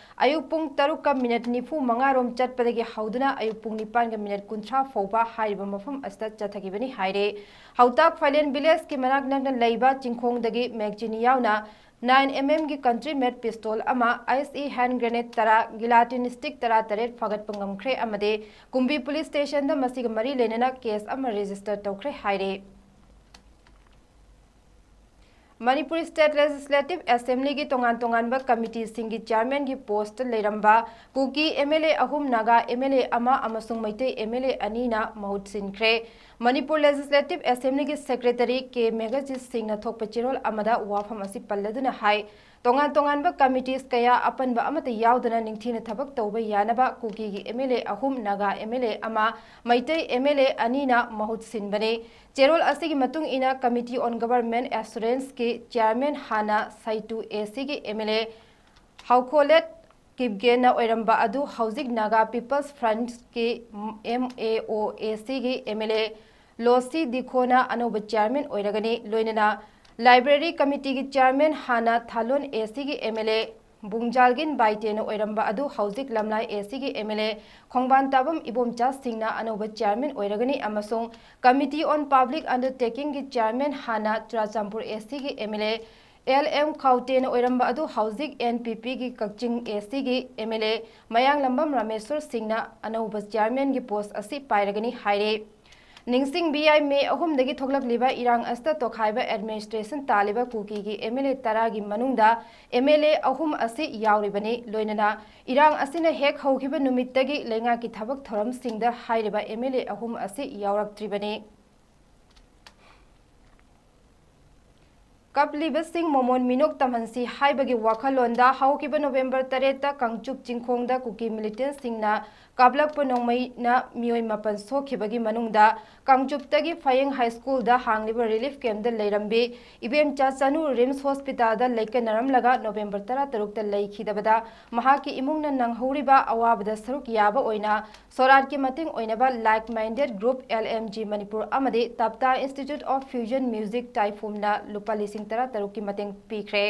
ꯑꯌꯨꯛ ꯄꯨꯡ ꯇꯔꯨꯛꯀ ꯃꯤꯅꯤꯠ ꯅꯤꯐꯨ ꯃꯉꯥ ꯔꯣꯝ ꯆꯠꯄꯗꯒꯤ ꯍꯧꯗꯨꯅ ꯑꯌꯨꯛ ꯄꯨꯡ ꯅꯤꯄꯥꯟꯒ ꯃꯤꯅꯤꯠ ꯀꯨꯟꯊ꯭ꯔꯥ ꯐꯥꯎꯕ ꯍꯥꯏꯔꯤꯕ ꯃꯐꯝ ꯑꯁꯤꯗ ꯆꯠꯊꯈꯤꯕꯅꯤ ꯍꯥꯏꯔꯦ꯫ ꯍꯧꯇꯥꯛ ꯐꯥꯏꯂꯦꯟ ꯚꯤꯂꯦꯖꯀꯤ ꯃꯅꯥꯛ ꯅꯛꯅ ꯂꯩꯕ ꯆꯤꯡꯈꯣꯡꯗꯒꯤ ꯃꯦꯒꯖꯤꯟ ꯌꯥꯎꯅ ꯅꯥꯏꯟ ꯑꯦꯝ ꯑꯦꯝꯒꯤ ꯀꯟꯇ꯭ꯔꯤ ꯃꯦꯠ ꯄꯤꯁꯇꯣꯜ ꯑꯃ, ꯑꯥꯏꯁ ꯏ ꯍꯦꯟ ꯒ꯭ꯔꯦꯅꯦꯗ ꯇꯔꯥ, ꯒꯤꯂꯥꯇꯤꯟ ꯁ꯭ꯇꯤꯛ ꯇꯔꯥꯇꯔꯦꯠ ꯐꯥꯒꯠꯄ ꯉꯝꯈ꯭ꯔꯦ ꯑꯃꯗꯤ ꯀꯨꯝꯕꯤ ꯄꯨꯂꯤꯁ ꯁ꯭ꯇꯦꯁꯟꯗ ꯃꯁꯤꯒ ꯃꯔꯤ ꯂꯩꯅꯅ ꯀꯦꯁ ꯑꯃ ꯔꯦꯖꯤꯁꯇꯔ ꯇꯧꯈ꯭ꯔꯦ ꯍꯥꯏꯔꯦ꯫ ꯃꯅꯤꯄꯨꯔ ꯁ꯭ꯇꯦꯠ ꯂꯦꯖꯤꯁꯂꯦꯇꯤꯚ ꯑꯦꯁꯦꯝꯕ꯭ꯂꯤꯒꯤ ꯇꯣꯉꯥꯟ ꯇꯣꯉꯥꯟꯕ ꯀꯃꯤꯇꯤꯁꯤꯡꯒꯤ ꯆꯤꯌꯔꯃꯦꯟꯒꯤ ꯄꯣꯁꯇ ꯂꯩꯔꯝꯕ ꯀꯨꯀꯤ ꯑꯦꯝ ꯑꯦꯜ ꯑꯦ ꯑꯍꯨꯝ, ꯅꯥꯒꯥ ꯑꯦꯝ ꯑꯦꯜ ꯑꯦ ꯑꯃ ꯑꯃꯁꯨꯡ ꯃꯩꯇꯩ ꯑꯦꯝ ꯑꯦꯜ ꯑꯦ ꯑꯅꯤꯅ ꯃꯍꯨꯠ ꯁꯤꯟꯈ꯭ꯔꯦ꯫ ꯃꯅꯤꯄꯨꯔ ꯂꯦꯖꯤꯁꯂꯦꯇꯤꯚ ꯑꯦꯁꯦꯝꯕ꯭ꯂꯤꯒꯤ ꯁꯦꯀ꯭ꯔꯦꯇꯔꯤ ꯀꯦ ꯃꯦꯘꯖꯤꯠ ꯁꯤꯡꯅ ꯊꯣꯛꯄ ꯆꯦꯔꯣꯜ ꯑꯃꯗ ꯋꯥꯐꯝ ꯑꯁꯤ ꯄꯜꯂꯗꯨꯅ ꯍꯥꯏ, ꯇꯣꯉꯥꯟ ꯇꯣꯉꯥꯟꯕ ꯀꯃꯤꯇꯤꯁ ꯀꯌꯥ ꯑꯄꯟꯕ ꯑꯃꯠꯇ ꯌꯥꯎꯗꯅ ꯅꯤꯡꯊꯤꯅ ꯊꯕꯛ ꯇꯧꯕ ꯌꯥꯅꯕ ꯀꯨꯀꯤꯒꯤ ꯑꯦꯝ ꯑꯦꯜ ꯑꯦ ꯑꯍꯨꯝ, ꯅꯥꯒꯥ ꯑꯦꯝ ꯑꯦꯜ ꯑꯦ ꯑꯃ, ꯃꯩꯇꯩ ꯑꯦꯝ ꯑꯦꯜ ꯑꯦ ꯑꯅꯤꯅ ꯃꯍꯨꯠ ꯁꯤꯟꯕꯅꯤ꯫ ꯆꯦꯔꯣꯜ ꯑꯁꯤꯒꯤ ꯃꯇꯨꯡ ꯏꯟꯅ Committee on Government Assuranceꯀꯤ ꯆꯤꯌꯔꯃꯦꯟ ꯍꯥꯟꯅ ꯁꯥꯏꯇꯨ ꯑꯦ ꯁꯤꯒꯤ ꯑꯦꯝ ꯑꯦꯜ ꯑꯦ ꯍꯥꯎꯈꯣꯂꯦꯠ ꯀꯤꯞꯒꯦꯟꯅ ꯑꯣꯏꯔꯝꯕ ꯑꯗꯨ ꯍꯧꯖꯤꯛ ꯅꯥꯒꯥ ꯄꯤꯄꯜꯁ ꯐ꯭ꯔꯟꯠꯀꯤ ꯑꯦꯝ ꯑꯦ ꯑꯣ ꯑꯦ ꯁꯤꯒꯤ ꯑꯦꯝ ꯑꯦꯜ ꯑꯦ ꯂꯣꯁꯤ ꯗꯤꯈꯣꯅ ꯑꯅꯧꯕ ꯆꯤꯌꯔꯃꯦꯟ ꯑꯣꯏꯔꯒꯅꯤ꯫ ꯂꯣꯏꯅꯅ ꯂꯥꯏꯕ꯭ꯔꯦꯔꯤ ꯀꯃꯤꯇꯤꯒꯤ ꯆꯤꯌꯔꯃꯦꯟ ꯍꯥꯟꯅ ꯊꯥꯂꯣꯟ ꯑꯦ ꯁꯤꯒꯤ ꯑꯦꯝ ꯑꯦꯜ ꯑꯦ ꯕꯨꯡꯖꯥꯜꯒꯤꯟ ꯕꯥꯏꯇꯦꯅ ꯑꯣꯏꯔꯝꯕ ꯑꯗꯨ ꯍꯧꯖꯤꯛ ꯂꯝꯂꯥꯏ ꯑꯦ ꯁꯤꯒꯤ ꯑꯦꯝ ꯑꯦꯜ ꯑꯦ ꯈꯣꯡꯕꯥꯟ ꯇꯥꯕꯝ ꯏꯕꯣꯝꯆꯥ ꯁꯤꯡꯅ ꯑꯅꯧꯕ ꯆꯤꯌꯔꯃꯦꯟ ꯑꯣꯏꯔꯒꯅꯤ ꯑꯃꯁꯨꯡ Committee on Public Undertakingꯒꯤ ꯆꯤꯌꯔꯃꯦꯟ ꯍꯥꯟꯅ ꯆꯨꯔꯥꯆꯥꯟꯄꯨꯔ ꯑꯦ ꯁꯤꯒꯤ M L A L M ꯈꯥꯎꯇꯦꯅ ꯑꯣꯏꯔꯝꯕ ꯑꯗꯨ ꯍꯧꯖꯤꯛ ꯑꯦꯟ ꯄꯤ ꯄꯤꯒꯤ ꯀꯛꯆꯤꯡ ꯑꯦ ꯁꯤꯒꯤ ꯑꯦꯝ ꯑꯦꯜ ꯑꯦ ꯃꯌꯥꯡꯂꯝꯕꯝ ꯔꯥꯃꯦꯁ꯭ꯋꯔ ꯁꯤꯡꯅ ꯑꯅꯧꯕ ꯆꯤꯌꯔꯃꯦꯟꯒꯤ ꯄꯣꯁ ꯑꯁꯤ ꯄꯥꯏꯔꯒꯅꯤ ꯍꯥꯏꯔꯦ꯫ ꯅꯤꯡꯁꯤꯡꯕ ꯌꯥꯏ, ꯃꯦ ꯑꯍꯨꯝꯗꯒꯤ ꯊꯣꯛꯂꯛꯂꯤꯕ ꯏꯔꯥꯡ ꯑꯁꯤꯗ ꯇꯣꯈꯥꯏꯕ ꯑꯦꯗꯃꯤꯅꯤꯁꯇ꯭ꯔꯦꯁꯟ ꯇꯥꯜꯂꯤꯕ ꯀꯨꯀꯤꯒꯤ ꯑꯦꯝ ꯑꯦꯜ ꯑꯦ ꯇꯔꯥꯒꯤ ꯃꯅꯨꯡꯗ ꯑꯦꯝ ꯑꯦꯜ ꯑꯦ ꯑꯍꯨꯝ ꯑꯁꯤ ꯌꯥꯎꯔꯤꯕꯅꯤ꯫ ꯂꯣꯏꯅꯅ ꯏꯔꯥꯡ ꯑꯁꯤꯅ ꯍꯦꯛ ꯍꯧꯈꯤꯕ ꯅꯨꯃꯤꯠꯇꯒꯤ ꯂꯩꯉꯥꯛꯀꯤ ꯊꯕꯛ ꯊꯧꯔꯝꯁꯤꯡꯗ ꯍꯥꯏꯔꯤꯕ ꯑꯦꯝ ꯑꯦꯜ ꯑꯦ ꯑꯍꯨꯝ ꯑꯁꯤ ꯌꯥꯎꯔꯛꯇ꯭ꯔꯤꯕꯅꯤ꯫ ꯀꯞꯂꯤꯕꯁꯤꯡ ꯃꯃꯣꯟ ꯃꯤꯅꯣꯛ ꯇꯝꯍꯟꯁꯤ ꯍꯥꯏꯕꯒꯤ ꯋꯥꯈꯜꯂꯣꯟꯗ ꯍꯧꯈꯤꯕ ꯅꯣꯕꯦꯝꯕꯔ ꯇꯔꯦꯠꯇ ꯀꯥꯡꯆꯨꯞ ꯆꯤꯡꯈꯣꯡꯗ ꯀꯨꯀꯤ ꯃꯤꯂꯤꯇꯦꯟꯠꯁꯤꯡꯅ ꯀꯥꯞꯂꯛꯄ ꯅꯣꯡꯃꯩꯅ ꯃꯤꯑꯣꯏ ꯃꯥꯄꯟ ꯁꯣꯛꯈꯤꯕꯒꯤ ꯃꯅꯨꯡꯗ ꯀꯥꯡꯆꯨꯞꯇꯒꯤ ꯐꯌꯦꯡ ꯍꯥꯏ ꯁ꯭ꯀꯨꯜꯗ ꯍꯥꯡꯂꯤꯕ ꯔꯤꯂꯤꯐ ꯀꯦꯝꯞꯇ ꯂꯩꯔꯝꯕꯤ ꯏꯕꯦꯝꯆꯥ ꯆꯅꯨ ꯔꯤꯝꯁ ꯍꯣꯁꯄꯤꯇꯥꯜꯗ ꯂꯩꯀꯠꯅꯔꯝꯂꯒ ꯅꯣꯕꯦꯝꯕꯔ ꯇꯔꯥꯇꯔꯨꯛꯇ ꯂꯩꯈꯤꯗꯕꯗ ꯃꯍꯥꯛꯀꯤ ꯏꯃꯨꯡꯅ ꯅꯪꯍꯧꯔꯤꯕ ꯑꯋꯥꯕꯗ ꯁꯔꯨꯛ ꯌꯥꯕ ꯑꯣꯏꯅ ꯁꯣꯔꯥꯠꯀꯤ ꯃꯇꯦꯡ ꯑꯣꯏꯅꯕ Like Minded Group L M G Manipur ꯑꯃꯗꯤ ꯇꯞꯇꯥ Institute of Fusion Music ꯇꯥꯏꯐꯨꯝꯅ ꯂꯨꯄꯥ ꯂꯤꯁꯤꯡ ꯇꯔꯥꯇꯔꯨꯛꯀꯤ ꯃꯇꯦꯡ ꯄꯤꯈ꯭ꯔꯦ꯫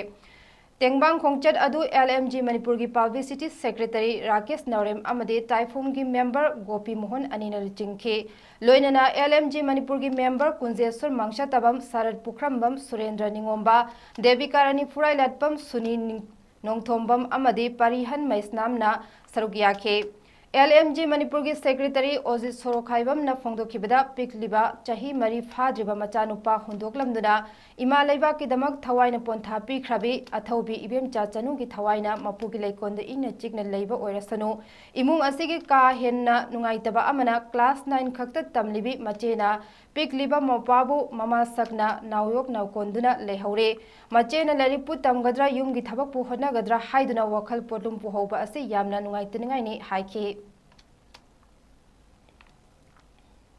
ꯇꯦꯡꯕꯥꯡ ꯈꯣꯡꯆꯠ ꯑꯗꯨ L M G ꯃꯅꯤꯄꯨꯔꯒꯤ ꯄꯕ꯭ꯂꯤꯁꯤꯇꯤ ꯁꯦꯀ꯭ꯔꯦꯇꯔꯤ ꯔꯥꯀꯦꯁ ꯅꯥꯎꯔꯦꯝ ꯑꯃꯗꯤ ꯇꯥꯏꯐꯨꯝꯒꯤ ꯃꯦꯝꯕꯔ ꯒꯣꯄꯤ ꯃꯣꯍꯟ ꯑꯅꯤꯅ ꯂꯨꯆꯤꯡꯈꯤ꯫ ꯂꯣꯏꯅꯅ L M G ꯃꯅꯤꯄꯨꯔꯒꯤ ꯃꯦꯝꯕꯔ ꯀꯨꯟꯖꯦꯁ꯭ꯋꯔ ꯃꯥꯡꯁꯥꯇꯕꯝ, ꯁꯔꯠ ꯄꯨꯈ꯭ꯔꯝꯕꯝ, ꯁꯨꯔꯦꯟꯗ꯭ꯔ ꯅꯤꯉꯣꯝꯕ, ꯗꯦꯕꯤꯀꯥ ꯔꯥꯅꯤ ꯐꯨꯔꯥꯏꯂꯥꯠꯄꯝ, ꯁꯨꯅꯤ ꯅꯤꯡ-, ꯅꯣꯡꯊꯣꯝꯕꯝ ꯑꯃꯗꯤ ꯄꯥꯔꯤꯍꯟ ꯃꯩꯁꯅꯥꯝꯅ ꯁꯔꯨꯛ ꯌꯥꯈꯤ꯫ L M G ꯃꯅꯤꯄꯨꯔꯒꯤ ꯁꯦꯀ꯭ꯔꯦꯇꯔꯤ ꯑꯣꯖꯤꯠ ꯁꯣꯔꯣꯈꯥꯏꯕꯝꯅ ꯐꯣꯡꯗꯣꯛꯈꯤꯕꯗ, ꯄꯤꯛꯂꯤꯕ ꯆꯍꯤ ꯃꯔꯤ ꯐꯥꯗ꯭ꯔꯤꯕ ꯃꯆꯥꯅꯨꯄꯥ ꯍꯨꯟꯗꯣꯛꯂꯝꯗꯨꯅ ꯏꯃꯥ ꯂꯩꯕꯥꯛꯀꯤꯗꯃꯛ ꯊꯋꯥꯏꯅ ꯄꯣꯟꯊꯥ ꯄꯤꯈ꯭ꯔꯕꯤ ꯑꯊꯧꯕꯤ ꯏꯕꯦꯝꯆꯥ ꯆꯅꯨꯒꯤ ꯊꯋꯥꯏꯅ ꯃꯄꯨꯒꯤ ꯂꯩꯀꯣꯜꯗ ꯏꯪꯅ ꯆꯤꯛꯅ ꯂꯩꯕ ꯑꯣꯏꯔꯁꯅꯨ꯫ ꯏꯃꯨꯡ ꯑꯁꯤꯒꯤ ꯀꯥ ꯍꯦꯟꯅ ꯅꯨꯡꯉꯥꯏꯇꯕ ꯑꯃꯅ class nine ꯈꯛꯇ ꯇꯝꯂꯤꯕꯤ ꯃꯆꯦꯅ ꯄꯤꯛꯂꯤꯕ ꯃꯄꯥꯕꯨ ꯃꯃꯥ ꯁꯛꯅ ꯅꯥꯎꯌꯣꯛ ꯅꯥꯎꯀꯣꯟꯗꯨꯅ ꯂꯩꯍꯧꯔꯦ꯫ ꯃꯆꯦꯅ ꯂꯥꯏꯔꯤꯛꯄꯨ ꯇꯝꯒꯗ꯭ꯔꯥ, ꯌꯨꯝꯒꯤ ꯊꯕꯛꯄꯨ ꯍꯣꯠꯅꯒꯗ꯭ꯔꯥ ꯍꯥꯏꯗꯨꯅ ꯋꯥꯈꯜ ꯄꯣꯠꯂꯨꯝ ꯄꯨꯍꯧꯕ ꯑꯁꯤ ꯌꯥꯝꯅ ꯅꯨꯡꯉꯥꯏꯇꯅꯤꯡꯉꯥꯏꯅꯤ ꯍꯥꯏꯈꯤ꯫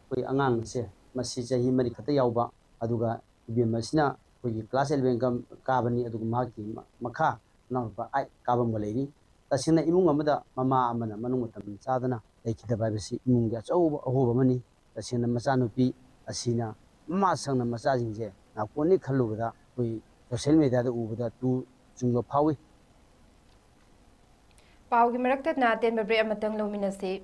ꯑꯩꯈꯣꯏ ꯑꯉꯥꯡꯁꯦ ꯃꯁꯤ ꯆꯍꯤ ꯃꯔꯤ ꯈꯛꯇ ꯌꯥꯎꯕ, ꯑꯗꯨꯒ ꯏꯕꯦꯝ ꯑꯁꯤꯅ ꯑꯩꯈꯣꯏꯒꯤ class eleven ꯀꯥꯕꯅꯤ, ꯑꯗꯨꯒ ꯃꯍꯥꯛꯀꯤ ꯃꯈꯥ ꯃꯅꯥꯎꯅꯨꯄꯥ eight ꯀꯥꯕ ꯑꯃꯒ ꯂꯩꯔꯤ꯫ ꯇꯁꯦꯡꯅ ꯏꯃꯨꯡ ꯑꯃꯗ ꯃꯃꯥ ꯑꯃꯅ ꯃꯅꯨꯡ ꯃꯇꯝ ꯆꯥꯗꯅ ꯂꯩꯈꯤꯗꯕ ꯍꯥꯏꯕꯁꯤ ꯏꯃꯨꯡꯒꯤ ꯑꯆꯧꯕ ꯑꯍꯣꯕ ꯑꯃꯅꯤ꯫ ꯇꯁꯦꯡꯅ ꯃꯆꯥꯅꯨꯄꯤ ꯑꯁꯤꯅ ꯃꯃꯥ ꯁꯪꯅ ꯃꯆꯥꯁꯤꯡꯁꯦ ꯅꯥꯀꯣꯟꯅꯤ ꯈꯜꯂꯨꯕꯗ ꯑꯩꯈꯣꯏ social media ꯗ ꯎꯕꯗ ꯇꯨ ꯆꯨꯡꯕ ꯐꯥꯎꯏ꯫ ꯄꯥꯎꯒꯤ ꯃꯔꯛꯇ ꯅꯥ ꯇꯦꯟꯕ break ꯑꯃꯇꯪ ꯂꯧꯃꯤꯟꯅꯁꯤ꯫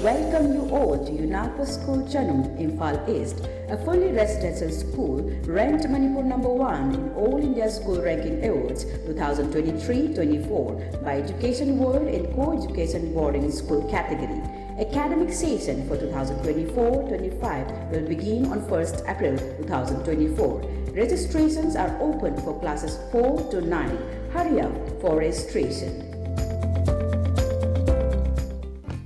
Welcome you all to Yunapa School Chanu, Imphal East, a fully residential school ranked Manipur number one in All India School Ranking Awards two thousand twenty-three twenty-four by Education World in Co-Education Boarding School category. Academic session for two thousand twenty-four twenty-five will begin on first April two thousand twenty-four. Registrations are open for classes four to nine. Hurry up for registration.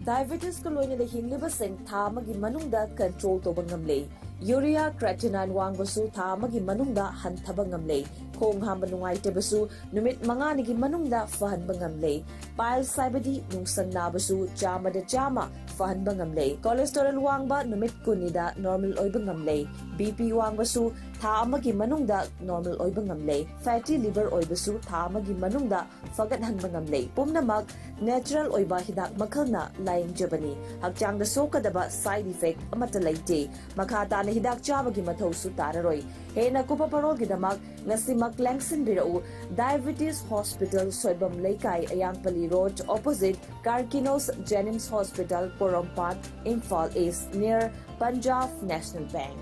ꯗꯥꯏꯕꯦꯇꯤꯁꯀ ꯂꯣꯏꯅꯅ ꯍꯤꯡꯂꯤꯕꯁꯤꯡ ꯊꯥ ꯑꯃꯒꯤ ꯃꯅꯨꯡꯗ control ꯇꯧꯕ ꯉꯝꯂꯦ꯫ Urea creatinine ꯋꯥꯡꯕꯁꯨ ꯊꯥ ꯑꯃꯒꯤ ꯃꯅꯨꯡꯗ ꯍꯟꯊꯕ ꯉꯝꯂꯦ꯫ ꯈꯣꯡ ꯍꯥꯝꯕ ꯅꯨꯡꯉꯥꯏꯇꯕꯁꯨ ꯅꯨꯃꯤꯠ ꯃꯉꯥꯅꯤꯒꯤ ꯃꯅꯨꯡꯗ ꯐꯍꯟꯕ ꯉꯝꯂꯦ꯫ Piles ꯍꯥꯏꯕꯗꯤ ꯅꯨꯡꯁꯪ ꯅꯥꯕꯁꯨ ꯆꯥꯝꯃꯗ ꯆꯥꯝꯃ ꯐꯍꯟꯕ ꯉꯝꯂꯦ꯫ Cholesterol ꯋꯥꯡꯕ ꯅꯨꯃꯤꯠ ꯀꯨꯟꯅꯤꯗ normal ꯑꯣꯏꯕ ꯉꯝꯂꯦ꯫ BP ꯋꯥꯡꯕꯁꯨ ꯊꯥ ꯑꯃꯒꯤ ꯃꯅꯨꯡꯗ normal ꯑꯣꯏꯕ ꯉꯝꯂꯦ꯫ Fatty liver ꯑꯣꯏꯕꯁꯨ ꯊꯥ ꯑꯃꯒꯤ ꯃꯅꯨꯡꯗ ꯐꯒꯠꯍꯟꯕ ꯉꯝꯂꯦ꯫ ꯄꯨꯝꯅꯃꯛ natural ꯑꯣꯏꯕ ꯍꯤꯗꯥꯛ ꯃꯈꯜꯅ ꯂꯥꯌꯦꯡꯖꯕꯅꯤ꯫ ꯍꯛꯆꯥꯡꯗ ꯁꯣꯛꯀꯗꯕ side effect ꯑꯃꯠꯇ ꯂꯩꯇꯦ꯫ ꯃꯈꯥ ꯇꯥꯅ ꯍꯤꯗꯥꯛ ꯆꯥꯕꯒꯤ ꯃꯊꯧꯁꯨ ꯇꯥꯔꯔꯣꯏ꯫ ꯍꯦꯟꯅ ꯀꯨꯞꯄ ꯄꯔꯣꯜꯒꯤꯗꯃꯛ ꯉꯁꯤꯃꯛ ꯂꯦꯡꯁꯤꯟꯕꯤꯔꯛꯎ꯫ Diabetes Hospital, ꯁꯣꯏꯕꯝ ꯂꯩꯀꯥꯏ, ꯑꯌꯥꯡꯄꯜꯂꯤ Road, opposite Karkinos Jenims Hospital, ꯄꯣꯔꯣꯝꯄꯥꯠ, Imphal East, near Punjab National Bank꯫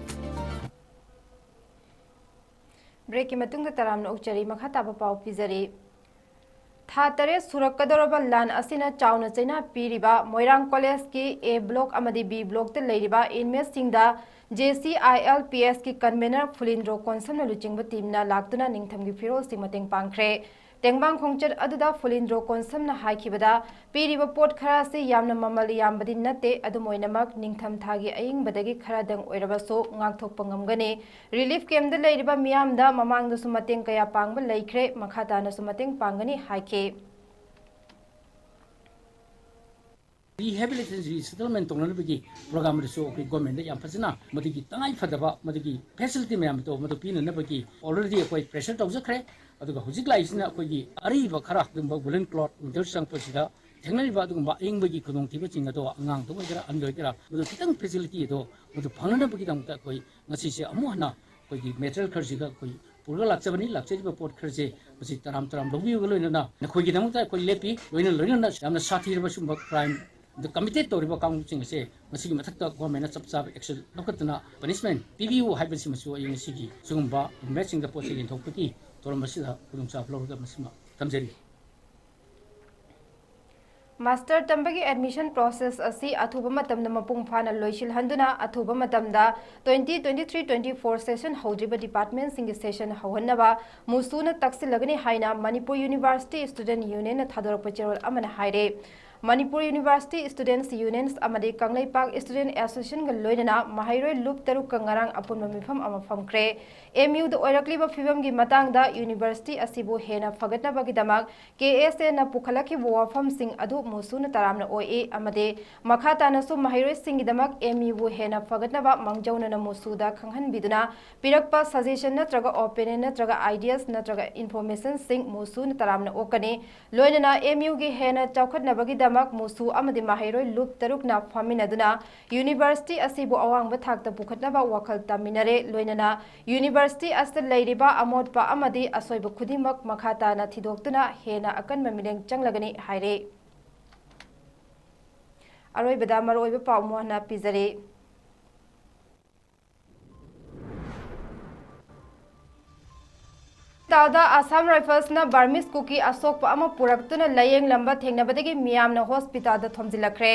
Breakꯀꯤ ꯃꯇꯨꯡꯗ ꯇꯔꯥꯝꯅ ꯑꯣꯛꯆꯔꯤ꯫ ꯃꯈꯥ ꯇꯥꯕ ꯄꯥꯎ ꯄꯤꯖꯔꯤ꯫ ꯊꯥ ꯇꯔꯦꯠ ꯁꯨꯔꯛꯀꯗꯧꯔꯕ ꯂꯥꯟ ꯑꯁꯤꯅ ꯆꯥꯎꯅ ꯆꯩꯅꯥ ꯄꯤꯔꯤꯕ ꯃꯣꯏꯔꯥꯡ ꯀꯣꯂꯦꯖꯀꯤ A block ꯑꯃꯗꯤ B blockꯇ ꯂꯩꯔꯤꯕ inmateꯁꯤꯡꯗ JCILPSꯀꯤ convener ꯐꯨꯂꯤꯟꯗ꯭ꯔꯣ ꯀꯣꯟꯁꯝꯅ ꯂꯨꯆꯤꯡꯕ teamꯅ ꯂꯥꯛꯇꯨꯅ ꯅꯤꯡꯊꯝꯒꯤ ꯐꯤꯔꯣꯜꯁꯤꯡ ꯃꯇꯦꯡ ꯄꯥꯡꯈ꯭ꯔꯦ꯫ ꯇꯦꯡꯕꯥꯡ ꯈꯣꯡꯆꯠ ꯑꯗꯨꯗ ꯐꯨꯂꯤꯟꯗ꯭ꯔꯣ ꯀꯣꯟꯁꯝꯅ ꯍꯥꯏꯈꯤꯕꯗ, ꯄꯤꯔꯤꯕ ꯄꯣꯠ ꯈꯔ ꯑꯁꯤ ꯌꯥꯝꯅ ꯃꯃꯜ ꯌꯥꯝꯕꯗꯤ ꯅꯠꯇꯦ, ꯑꯗꯨꯝ ꯑꯣꯏꯅꯃꯛ ꯅꯤꯡꯊꯝ ꯊꯥꯒꯤ ꯑꯏꯪꯕꯗꯒꯤ ꯈꯔꯗꯪ ꯑꯣꯏꯔꯕꯁꯨ ꯉꯥꯛꯊꯣꯛꯄ ꯉꯝꯒꯅꯤ꯫ Relief campꯗ ꯂꯩꯔꯤꯕ ꯃꯤꯌꯥꯝꯗ ꯃꯃꯥꯡꯗꯁꯨ ꯃꯇꯦꯡ ꯀꯌꯥ ꯄꯥꯡꯕ ꯂꯩꯈ꯭ꯔꯦ, ꯃꯈꯥ ꯇꯥꯅꯁꯨ ꯃꯇꯦꯡ ꯄꯥꯡꯒꯅꯤ ꯍꯥꯏꯈꯤ꯫ Rehabilitation, resettlement ꯇꯧꯅꯅꯕꯒꯤ program ꯑꯗꯨꯁꯨ ꯑꯩꯈꯣꯏ governmentꯗ ꯌꯥꯝ ꯐꯖꯅ ꯃꯗꯨꯒꯤ ꯇꯉꯥꯏ ꯐꯗꯕ ꯃꯗꯨꯒꯤ facility ꯃꯌꯥꯝꯗꯣ ꯃꯗꯨ ꯄꯤꯅꯅꯕꯒꯤ already ꯑꯩꯈꯣꯏ pressure ꯇꯧꯖꯈ꯭ꯔꯦ꯫ ꯑꯗꯨꯒ ꯍꯧꯖꯤꯛ ꯂꯥꯛꯏꯁꯤꯅ ꯑꯩꯈꯣꯏꯒꯤ ꯑꯔꯤꯕ ꯈꯔ ꯑꯗꯨꯒꯨꯝꯕ woolen cloth winter ꯆꯪꯉꯛꯄꯁꯤꯗ ꯊꯦꯡꯅꯔꯤꯕ ꯑꯗꯨꯒꯨꯝꯕ ꯑꯏꯪꯕꯒꯤ ꯈꯨꯗꯣꯡꯊꯤꯕꯁꯤꯡ ꯑꯗꯣ ꯑꯉꯥꯡꯗ ꯑꯣꯏꯒꯦꯔꯥ ꯑꯍꯟꯗ ꯑꯣꯏꯒꯦꯔꯥ ꯃꯗꯨ ꯈꯤꯇꯪ facility ꯑꯗꯣ ꯃꯗꯨ ꯐꯪꯅꯅꯕꯒꯤꯗꯃꯛꯇ ꯑꯩꯈꯣꯏ ꯉꯁꯤꯁꯦ ꯑꯃꯨꯛ ꯍꯟꯅ ꯑꯩꯈꯣꯏꯒꯤ material ꯈꯔꯁꯤꯒ ꯑꯩꯈꯣꯏ ꯄꯨꯔꯒ ꯂꯥꯛꯆꯕꯅꯤ꯫ ꯂꯥꯛꯆꯔꯤꯕ ꯄꯣꯠ ꯈꯔꯁꯦ ꯃꯁꯤ ꯇꯔꯥꯝ ꯇꯔꯥꯝ ꯂꯧꯕꯤꯕꯒ ꯂꯣꯏꯅꯅ ꯅꯈꯣꯏꯒꯤꯗꯃꯛꯇ ꯑꯩꯈꯣꯏ ꯂꯦꯞꯄꯤ꯫ ꯂꯣꯏꯅ ꯂꯣꯏꯅꯅ ꯌꯥꯝꯅ ꯁꯥꯊꯤꯔꯕ ꯁꯨꯝꯕ crimeꯗ committed ꯇꯧꯔꯤꯕ ꯀꯥꯡꯕꯨꯁꯤꯡ ꯑꯁꯦ ꯃꯁꯤꯒꯤ ꯃꯊꯛꯇ governmentꯅ ꯆꯞ ꯆꯥꯕ action ꯂꯧꯈꯠꯇꯨꯅ punishment ꯄꯤꯕꯤꯌꯨ ꯍꯥꯏꯕꯁꯤꯃꯁꯨ ꯑꯩ ꯉꯁꯤꯒꯤ ꯁꯤꯒꯨꯝꯕ inmateꯁꯤꯡꯗ ꯄꯣꯠ ꯆꯩ ꯌꯦꯟꯊꯣꯛꯄꯒꯤ ꯊꯧꯔꯝ ꯑꯁꯤꯗ ꯈꯨꯗꯣꯡꯆꯥꯕ ꯂꯧꯔꯒ ꯃꯁꯤꯃ ꯊꯝꯖꯔꯤ꯫ Master ꯇꯝꯕꯒꯤ admission process ꯑꯁꯤ ꯑꯊꯨꯕ ꯃꯇꯝꯗ ꯃꯄꯨꯡ ꯐꯥꯅ ꯂꯣꯏꯁꯤꯜꯍꯟꯗꯨꯅ ꯑꯊꯨꯕ ꯃꯇꯝꯗ twenty twenty-three twenty-four session ꯍꯧꯗ꯭ꯔꯤꯕ departmentꯁꯤꯡꯒꯤ session ꯍꯧꯍꯟꯅꯕ ꯃꯨꯁꯨꯅ ꯇꯛꯁꯤꯜꯂꯒꯅꯤ ꯍꯥꯏꯅ ꯃꯅꯤꯄꯨꯔ University Student Unionꯅ ꯊꯥꯗꯣꯔꯛꯄ ꯆꯦꯔꯣꯜ ꯑꯃꯅ ꯍꯥꯏꯔꯦ꯫ ꯃꯅꯤꯄꯨꯔ ꯌꯨꯅꯤꯚꯔꯁꯤꯇꯤ ꯁ꯭ꯇꯨꯗꯦꯟꯠꯁ ꯌꯨꯅꯤꯌꯟꯁ ꯑꯃꯗꯤ ꯀꯪꯂꯩꯄꯥꯛ ꯁ꯭ꯇꯨꯗꯦꯟꯠ ꯑꯦꯁꯣꯁꯤꯌꯦꯁꯟꯒ ꯂꯣꯏꯅꯅ ꯃꯍꯩꯔꯣꯏ ꯂꯨꯞ ꯇꯔꯨꯛꯀ ꯉꯔꯥꯡ ꯑꯄꯨꯟꯕ ꯃꯤꯐꯝ ꯑꯃ ꯐꯝꯈ꯭ꯔꯦ꯫ ꯑꯦꯝ ꯌꯨꯗ ꯑꯣꯏꯔꯛꯂꯤꯕ ꯐꯤꯕꯝꯒꯤ ꯃꯇꯥꯡꯗ ꯌꯨꯅꯤꯚꯔꯁꯤꯇꯤ ꯑꯁꯤꯕꯨ ꯍꯦꯟꯅ ꯐꯒꯠꯅꯕꯒꯤꯗꯃꯛ ꯀꯦ ꯑꯦꯁ ꯑꯦꯅ ꯄꯨꯈꯠꯂꯛꯈꯤꯕ ꯋꯥꯐꯝꯁꯤꯡ ꯑꯗꯨ ꯃꯨꯁꯨꯅ ꯇꯔꯥꯝꯅ ꯑꯣꯛꯏ ꯑꯃꯗꯤ ꯃꯈꯥ ꯇꯥꯅꯁꯨ ꯃꯍꯩꯔꯣꯏꯁꯤꯡꯒꯤꯗꯃꯛ ꯑꯦꯝ ꯌꯨꯕꯨ ꯍꯦꯟꯅ ꯐꯒꯠꯅꯕ ꯃꯥꯡꯖꯧꯅꯅ ꯃꯨꯁꯨꯗ ꯈꯪꯍꯟꯕꯤꯗꯨꯅ ꯄꯤꯔꯛꯄ ꯁꯖꯦꯁꯟ ꯅꯠꯇ꯭ꯔꯒ ꯑꯣꯄꯤꯅꯤꯌꯟ ꯅꯠꯇ꯭ꯔꯒ ꯑꯥꯏꯗꯤꯌꯥꯁ ꯅꯠꯇ꯭ꯔꯒ ꯏꯟꯐꯣꯔꯃꯦꯁꯟꯁꯤꯡ ꯃꯨꯁꯨꯅ ꯇꯔꯥꯝꯅ ꯑꯣꯛꯀꯅꯤ꯫ ꯂꯣꯏꯅꯅ ꯑꯦꯝ ꯌꯨꯒꯤ ꯍꯦꯟꯅ ꯆꯥꯎꯈꯠꯅꯕꯒꯤꯗꯃꯛ ꯃꯨꯁꯨ ꯑꯃꯗꯤ ꯃꯍꯩꯔꯣꯏ ꯂꯨꯞ ꯇꯔꯨꯛꯅ ꯐꯝꯃꯤꯟꯅꯗꯨꯅ ꯌꯨꯅꯤꯚꯔꯁꯤꯇꯤ ꯑꯁꯤꯕꯨ ꯑꯋꯥꯡꯕ ꯊꯥꯛꯇ ꯄꯨꯈꯠꯅꯕ ꯋꯥꯈꯜ ꯇꯝꯃꯤꯟꯅꯔꯦ꯫ ꯂꯣꯏꯅꯅ ꯌꯨꯅꯤꯚꯔꯁꯤꯇꯤ ꯑꯁꯤꯗ ꯂꯩꯔꯤꯕ ꯑꯃꯣꯠꯄ ꯑꯃꯗꯤ ꯑꯁꯣꯏꯕ ꯈꯨꯗꯤꯡꯃꯛ ꯃꯈꯥ ꯇꯥꯅ ꯊꯤꯗꯣꯛꯇꯨꯅ ꯍꯦꯟꯅ ꯑꯀꯟꯕ ꯃꯤꯠꯌꯦꯡ ꯆꯪꯂꯒꯅꯤ ꯍꯥꯏꯔꯦ꯫ ꯑꯔꯣꯏꯕꯗ ꯃꯔꯨꯑꯣꯏꯕ ꯄꯥꯎ ꯑꯃꯨꯛ ꯍꯟꯅ ꯄꯤꯖꯔꯤ꯫ ꯇꯥꯎꯗ ꯑꯁꯥꯝ ꯔꯥꯏꯐꯜꯁꯅ ꯕꯔꯃꯤꯁ ꯀꯨꯀꯤ ꯑꯁꯣꯛꯄ ꯑꯃ ꯄꯨꯔꯛꯇꯨꯅ ꯂꯥꯌꯦꯡꯂꯝꯕ ꯊꯦꯡꯅꯕꯗꯒꯤ ꯃꯤꯌꯥꯝꯅ ꯍꯣꯁꯄꯤꯇꯥꯜꯗ ꯊꯣꯝꯖꯤꯜꯂꯛꯈ꯭ꯔꯦ꯫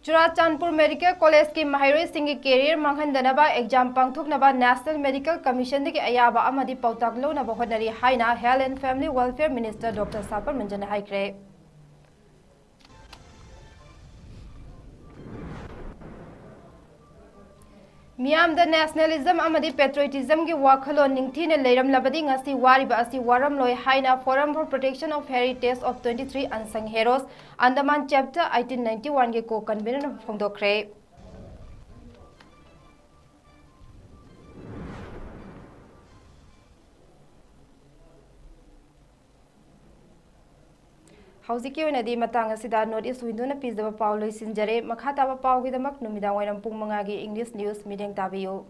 ꯆꯨꯔꯥꯆꯥꯟꯄꯨꯔ ꯃꯦꯗꯤꯀꯦꯜ ꯀꯣꯂꯦꯖꯀꯤ ꯃꯍꯩꯔꯣꯏꯁꯤꯡꯒꯤ ꯀꯦꯔꯤꯌꯔ ꯃꯥꯡꯍꯟꯗꯅꯕ ꯑꯦꯛꯖꯥꯝ ꯄꯥꯡꯊꯣꯛꯅꯕ ꯅꯦꯁꯅꯦꯜ ꯃꯦꯗꯤꯀꯦꯜ ꯀꯃꯤꯁꯟꯗꯒꯤ ꯑꯌꯥꯕ ꯑꯃꯗꯤ ꯄꯥꯎꯇꯥꯛ ꯂꯧꯅꯕ ꯍꯣꯠꯅꯔꯤ ꯍꯥꯏꯅ Health and Family Welfare Minister Doctor ꯁꯥꯄꯔ ꯃꯟꯖꯟꯅ ꯍꯥꯏꯈ꯭ꯔꯦ꯫ ꯃꯤꯌꯥꯝꯗ ꯅꯦꯁꯅꯦꯂꯤꯖꯝ ꯑꯃꯗꯤ ꯄꯦꯇ꯭ꯔꯣꯏꯇꯤꯖꯝꯒꯤ ꯋꯥꯈꯜꯂꯣꯟ ꯅꯤꯡꯊꯤꯅ ꯂꯩꯔꯝꯂꯕꯗꯤ ꯉꯁꯤ ꯋꯥꯔꯤꯕ ꯑꯁꯤ ꯋꯥꯔꯝꯂꯣꯏ ꯍꯥꯏꯅ Forum for Protection of Heritage of twenty-three Unsung Heroes, Andaman Chapter eighteen ninety-one ꯒꯤ ꯀꯣ ꯀꯟꯚꯤꯅꯔꯅ ꯐꯣꯡꯗꯣꯛꯈ꯭ꯔꯦ꯫ ꯍꯧꯖꯤꯛꯀꯤ ꯑꯣꯏꯅꯗꯤ ꯃꯇꯥꯡ ꯑꯁꯤꯗ North East Window ꯅ ꯄꯤꯖꯕ ꯄꯥꯎ ꯂꯣꯏꯁꯤꯟꯖꯔꯦ꯫ ꯃꯈꯥ ꯇꯥꯕ ꯄꯥꯎꯒꯤꯗꯃꯛ ꯅꯨꯃꯤꯗꯥꯡ ꯋꯥꯏꯔꯝ ꯄꯨꯡ ꯃꯉꯥꯒꯤ English News ꯃꯤꯠꯌꯦꯡ ꯇꯥꯕꯤꯌꯨ꯫